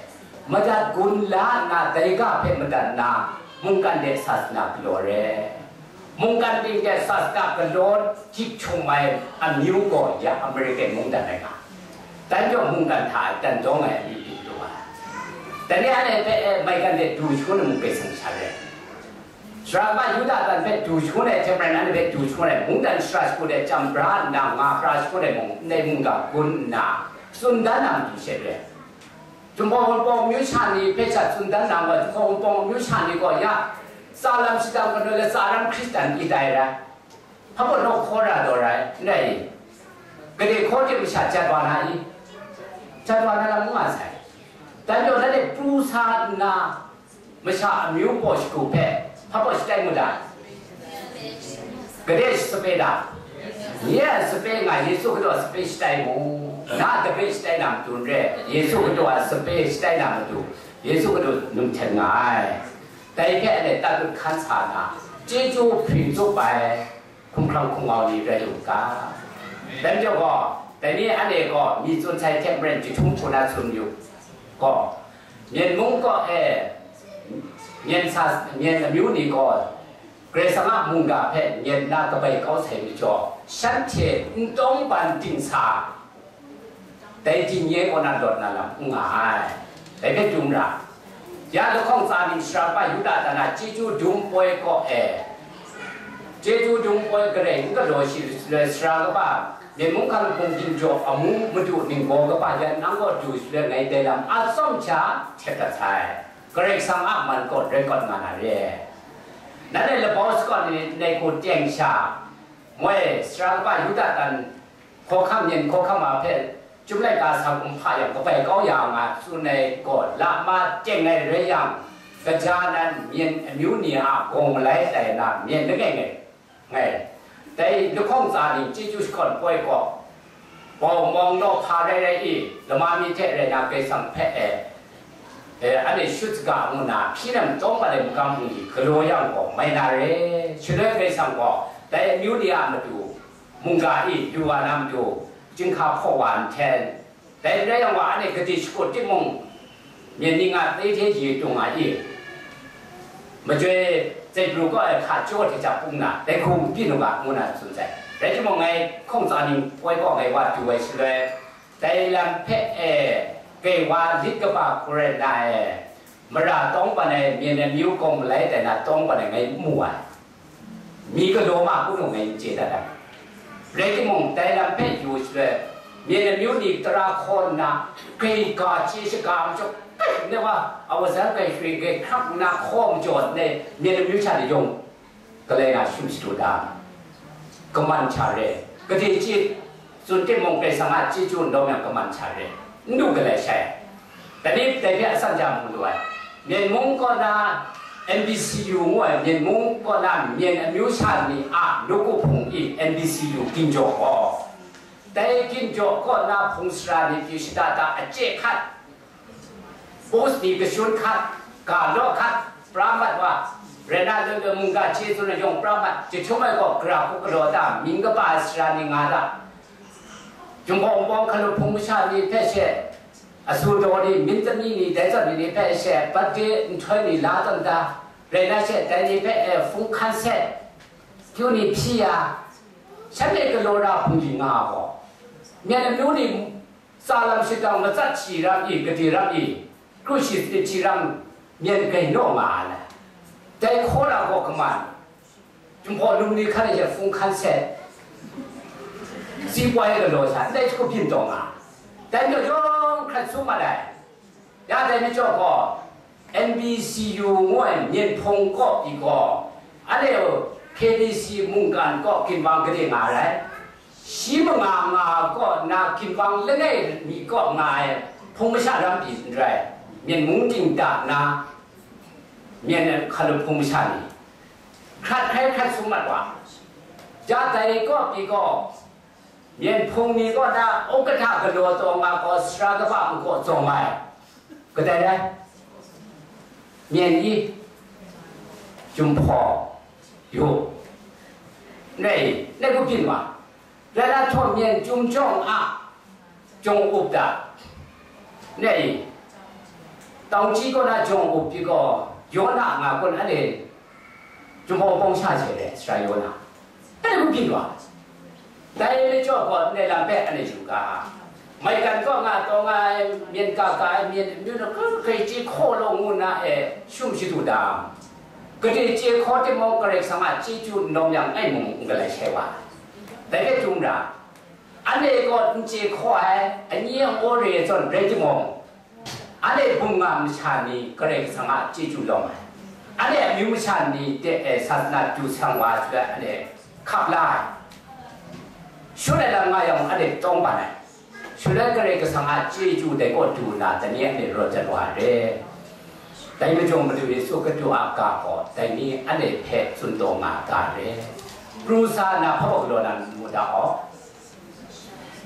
madat gun la nna, dai ga hpe madat nna, mungkan de sasana galaw re. Mungkan ting de sasana galaw jip htum ai amyu gaw ya American mungdan ai ga. Dan yawng mungkan hta dan dawng ai amyu ting lu ai. Dan ni anhte hpe, e, maigan de du shangun ai mung Karai Kasang sha re. Sara kaba Yuda dan hpe du shangun ai hte maren, anhte hpe du shangun ai, mungdan shara shagu de chyam bra nna nga pra shangun ai mung, ndai mungga gun nna, tsun dan na matu she re. Jinghpaw Wunpawng amyu sha ni hpe sha tsun dan na gaw, Jinghpaw Wunpawng amyu sha ni gaw ya, tsa lam shadang kanu latsa ram Hkristan i tai rai. Hpa baw naw hkaw ra daw rai, n rai i? Gade hkaw de masha jat wa na i? Jat wa na lam n nga sai. Dan yawng nanhte pru sa nna, masha amyu baw shagu hpe hpa baw shatai mu da? Gade sape da? Nye a sape nga, Yesu Hkristu a sape shatai mu. Na a dape shatai na matu n re, Yesu Hkristu a sape shatai na matu, Yesu Hkristu num hten nga ai. Dai hpe anhte tat dut hkan sa na, chyeju hpring tsup ai hkumhkrang hkumau ni rai lu ga. Dai majaw gaw, dai ni anhte gaw myi tsun sai hte maren jahtum hku na tsun yu gaw, Myen mung kaw e, Myen sa, Myen amyu ni gaw Karai Kasang a mungga hpe myen na kabai kau sai majaw, shanhte n tawng ban ting sa, dai dingnye kaw na lawt na lam n nga ai. Dai hpe dum ra, ya lahkawng tsa ning sara kaba Yuda dan a chyeju dum poi kaw e, chyeju dum poi garai n galaw shi sara kaba Myen mung hkang hpung ginjaw amu madu ningbaw kaba yan nang kaw du shaloi ngai dai lam atsawm hta htet dat sai. Karai Kasang a man kaw rai kawt nga na re. Nanhte labau shakawn ni nai hku teng sha, moi, sara kaba Yuda dan hkawhkam myen hkawhkam a hpe Chyum laika sa kumhpa yang kabai kau ya nga tsun ai gaw, lama teng ai rai yang, kaja nan myen amyu ni a gawng malai tai na myen langai ngai. Ngai, dai lahkawng tsa ning chyeju shakawn poi gaw, bau mawng naw hpa rai rai i, lama mi hte rai na Karai Kasang hpe e, e, anhte shut saga ngu na, hpyi nem chyawm mat ai magam bungli galaw yang gaw, mai na re. Shaloi Karai Kasang gaw, dai amyu ni a matu, mungga i du wa na matu, chyinghka hpaw wa nhteng, dai n rai yang wa, anhte gade shakut timung, myen ni nga te hte ye tung nga i, majoi zaipru kaw ai hka jaw hte hta pung na, dai hku byin u ga, ngu na tsun sai. Rai timung, ngai hkawng tsa ning poi kaw ngai wa du ai shaloi, dai lam hpe e, kai wa lit kaba hkrum na e, mara tawng ban ai myen amyu gaw malai tai na tawng ban ai ngai n mu ai. Mi galaw ma hku nu ngai n chye dat ai. Rai timung, dai lam hpe yu shaloi, myen amyu ni tara hkaw nna, kai ga chye shaga majaw, kai ne wa, awa zan kai shwi kai hkrak nna hkaw majaw ne, myen amyu sha ni yawng, galai na shum shadu da, kaman hta re, gade chye tsun timung, Karai Kasang a chyeju n lawm yang kaman hta re, n du galai shai. Dai ni dai hpe atsam ja mu lu ai. Myen mung kaw na N B C U ngu ai, myen mung kaw na myen amyu sha ni a nawku hpung i N B C U ginjaw gaw, dai ginjaw kaw na hpung sara ni pyi shada ta ache hkat, bus ni kashun hkat, ga law hkat, pra mat wa, rai na, loi loi mungga chye tsun ai yawng pra mat, jahtum ai gaw gara hku galaw ta, myin kaba ai sara ni nga ta, Jinghpaw Wunpawng hkalup hpung masha ni hpe she, asu daw ni, myit tami ni, dai zawn ni hpe she, birthday nhtoi ni la tawn ta, rai na she, dai ni hpe e hpung hkan set, kyu ni hpyi ya, shanhte galaw ra hpung di nga gaw, myen amyu ni tsa lam shadang matsat shi ram i, gade ram i, kru shi sanit shi ram myen gai naw nga ai. Dai hkaw na gaw kaman, Jinghpaw num ni hkan e hpung hkan set, si poi galaw sha, ndai hku byin taw nga, dai majaw yawng hkrat sum mat ai. Ya dai majaw gaw, N B C U ngu ai myen hpung kaw pyi gaw, anhte K B C mungkan kaw ginwang gade nga ai. Shi manga nga kaw na ginwang langai mi kaw nga ai hpung masha ram pyi n rai, myen mung ting da na, myen hkalup hpung masha ni, hkrat hkrai hkrat sum mat wa, ja dai kaw pyi gaw, myen hpung ni kaw na ukahta galaw taw nga gaw, sara kaba nkaw tsawm ai. Kadai rai? Myen i, Jinghpaw, yu, nai, nai ku byin wa, rai na htaw myen Chyum Jawng a jawng up da, nai, Tawng Chi kaw na jawng up pyi gaw, Yawna nga kun, anhte Jinghpaw Wunpawng sha she re, sara Yawna. Anhte ku byin wa. Dai majaw gaw, ndai lam hpe anhte yu ga, maigan kaw nga taw nga ai, myen ga ga ai, myen amyu nu hkrai hkrai chye hkaw law ngu na e, shum shadu da. Gade chye hkaw timung, Karai Kasang a chyeju n lawm yang, ngai mung n galai shai wa. Dai hpe chyum ra, anhte gaw n chye hkaw ai, anyi angaw re ai zawn rai timung, anhte bungga masha ni Karai Kasang a chyeju lawm ai, anhte amyu masha ni de, e, sasana du sang wa shaloi anhte hkap la ai. Shut ai lam nga yang anhte tawng ban ai. Shut ai Karai Kasang a chyeju dai kaw du nna, dai ni anhte rawt dat wa ai re. Dai majaw Madu Yesu Hkristu a ga gaw dai ni anhte hpe tsun taw nga ga ai re. Pru sa na hpa wa galaw na mu da aw.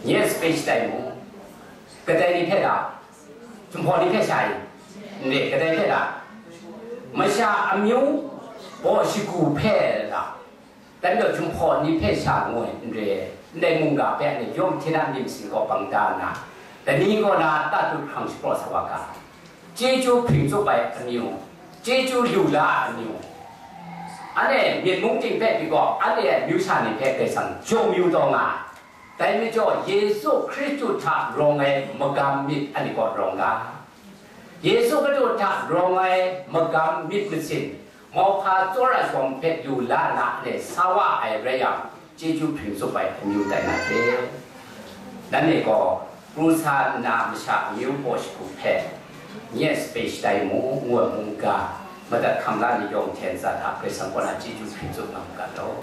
Nye speech dai mu. Kadai ni hpe da? Jinghpaw ni hpe sha i? N re, kadai hpe da? Masha amyu baw shagu hpe da? Dai majaw Jinghpaw ni hpe sha ngu ai, n re, ndai mungga hpe anhte yawm hte na myit masin kaw bang da nna, dai ni kaw na tatut hkrang shapraw sa wa ga, chyeju hpring tsup ai amyu, chyeju lu la ai amyu, anhte myen mung ting hpe pyi gaw, anhte a amyu sha ni hpe Karai Kasang jaw mayu taw nga ai. Dai majaw, Yesu Hkristu hta rawng ai magam myit anhte kaw rawng ga. Yesu Hkristu hta rawng ai magam myit masin, mauhpa tsawra shawng hpe lu la na anhte sa wa ai rai yang, chyeju hpring tsup ai amyu tai na hte, nanhte gaw pru sa nna masha amyu baw shagu hpe, nye speech dai mu, ngu ai mungga, madat hkam la ni yawng hte ntsa hta Karai Kasang kaw na chyeju hpring tsup nga mu ga law.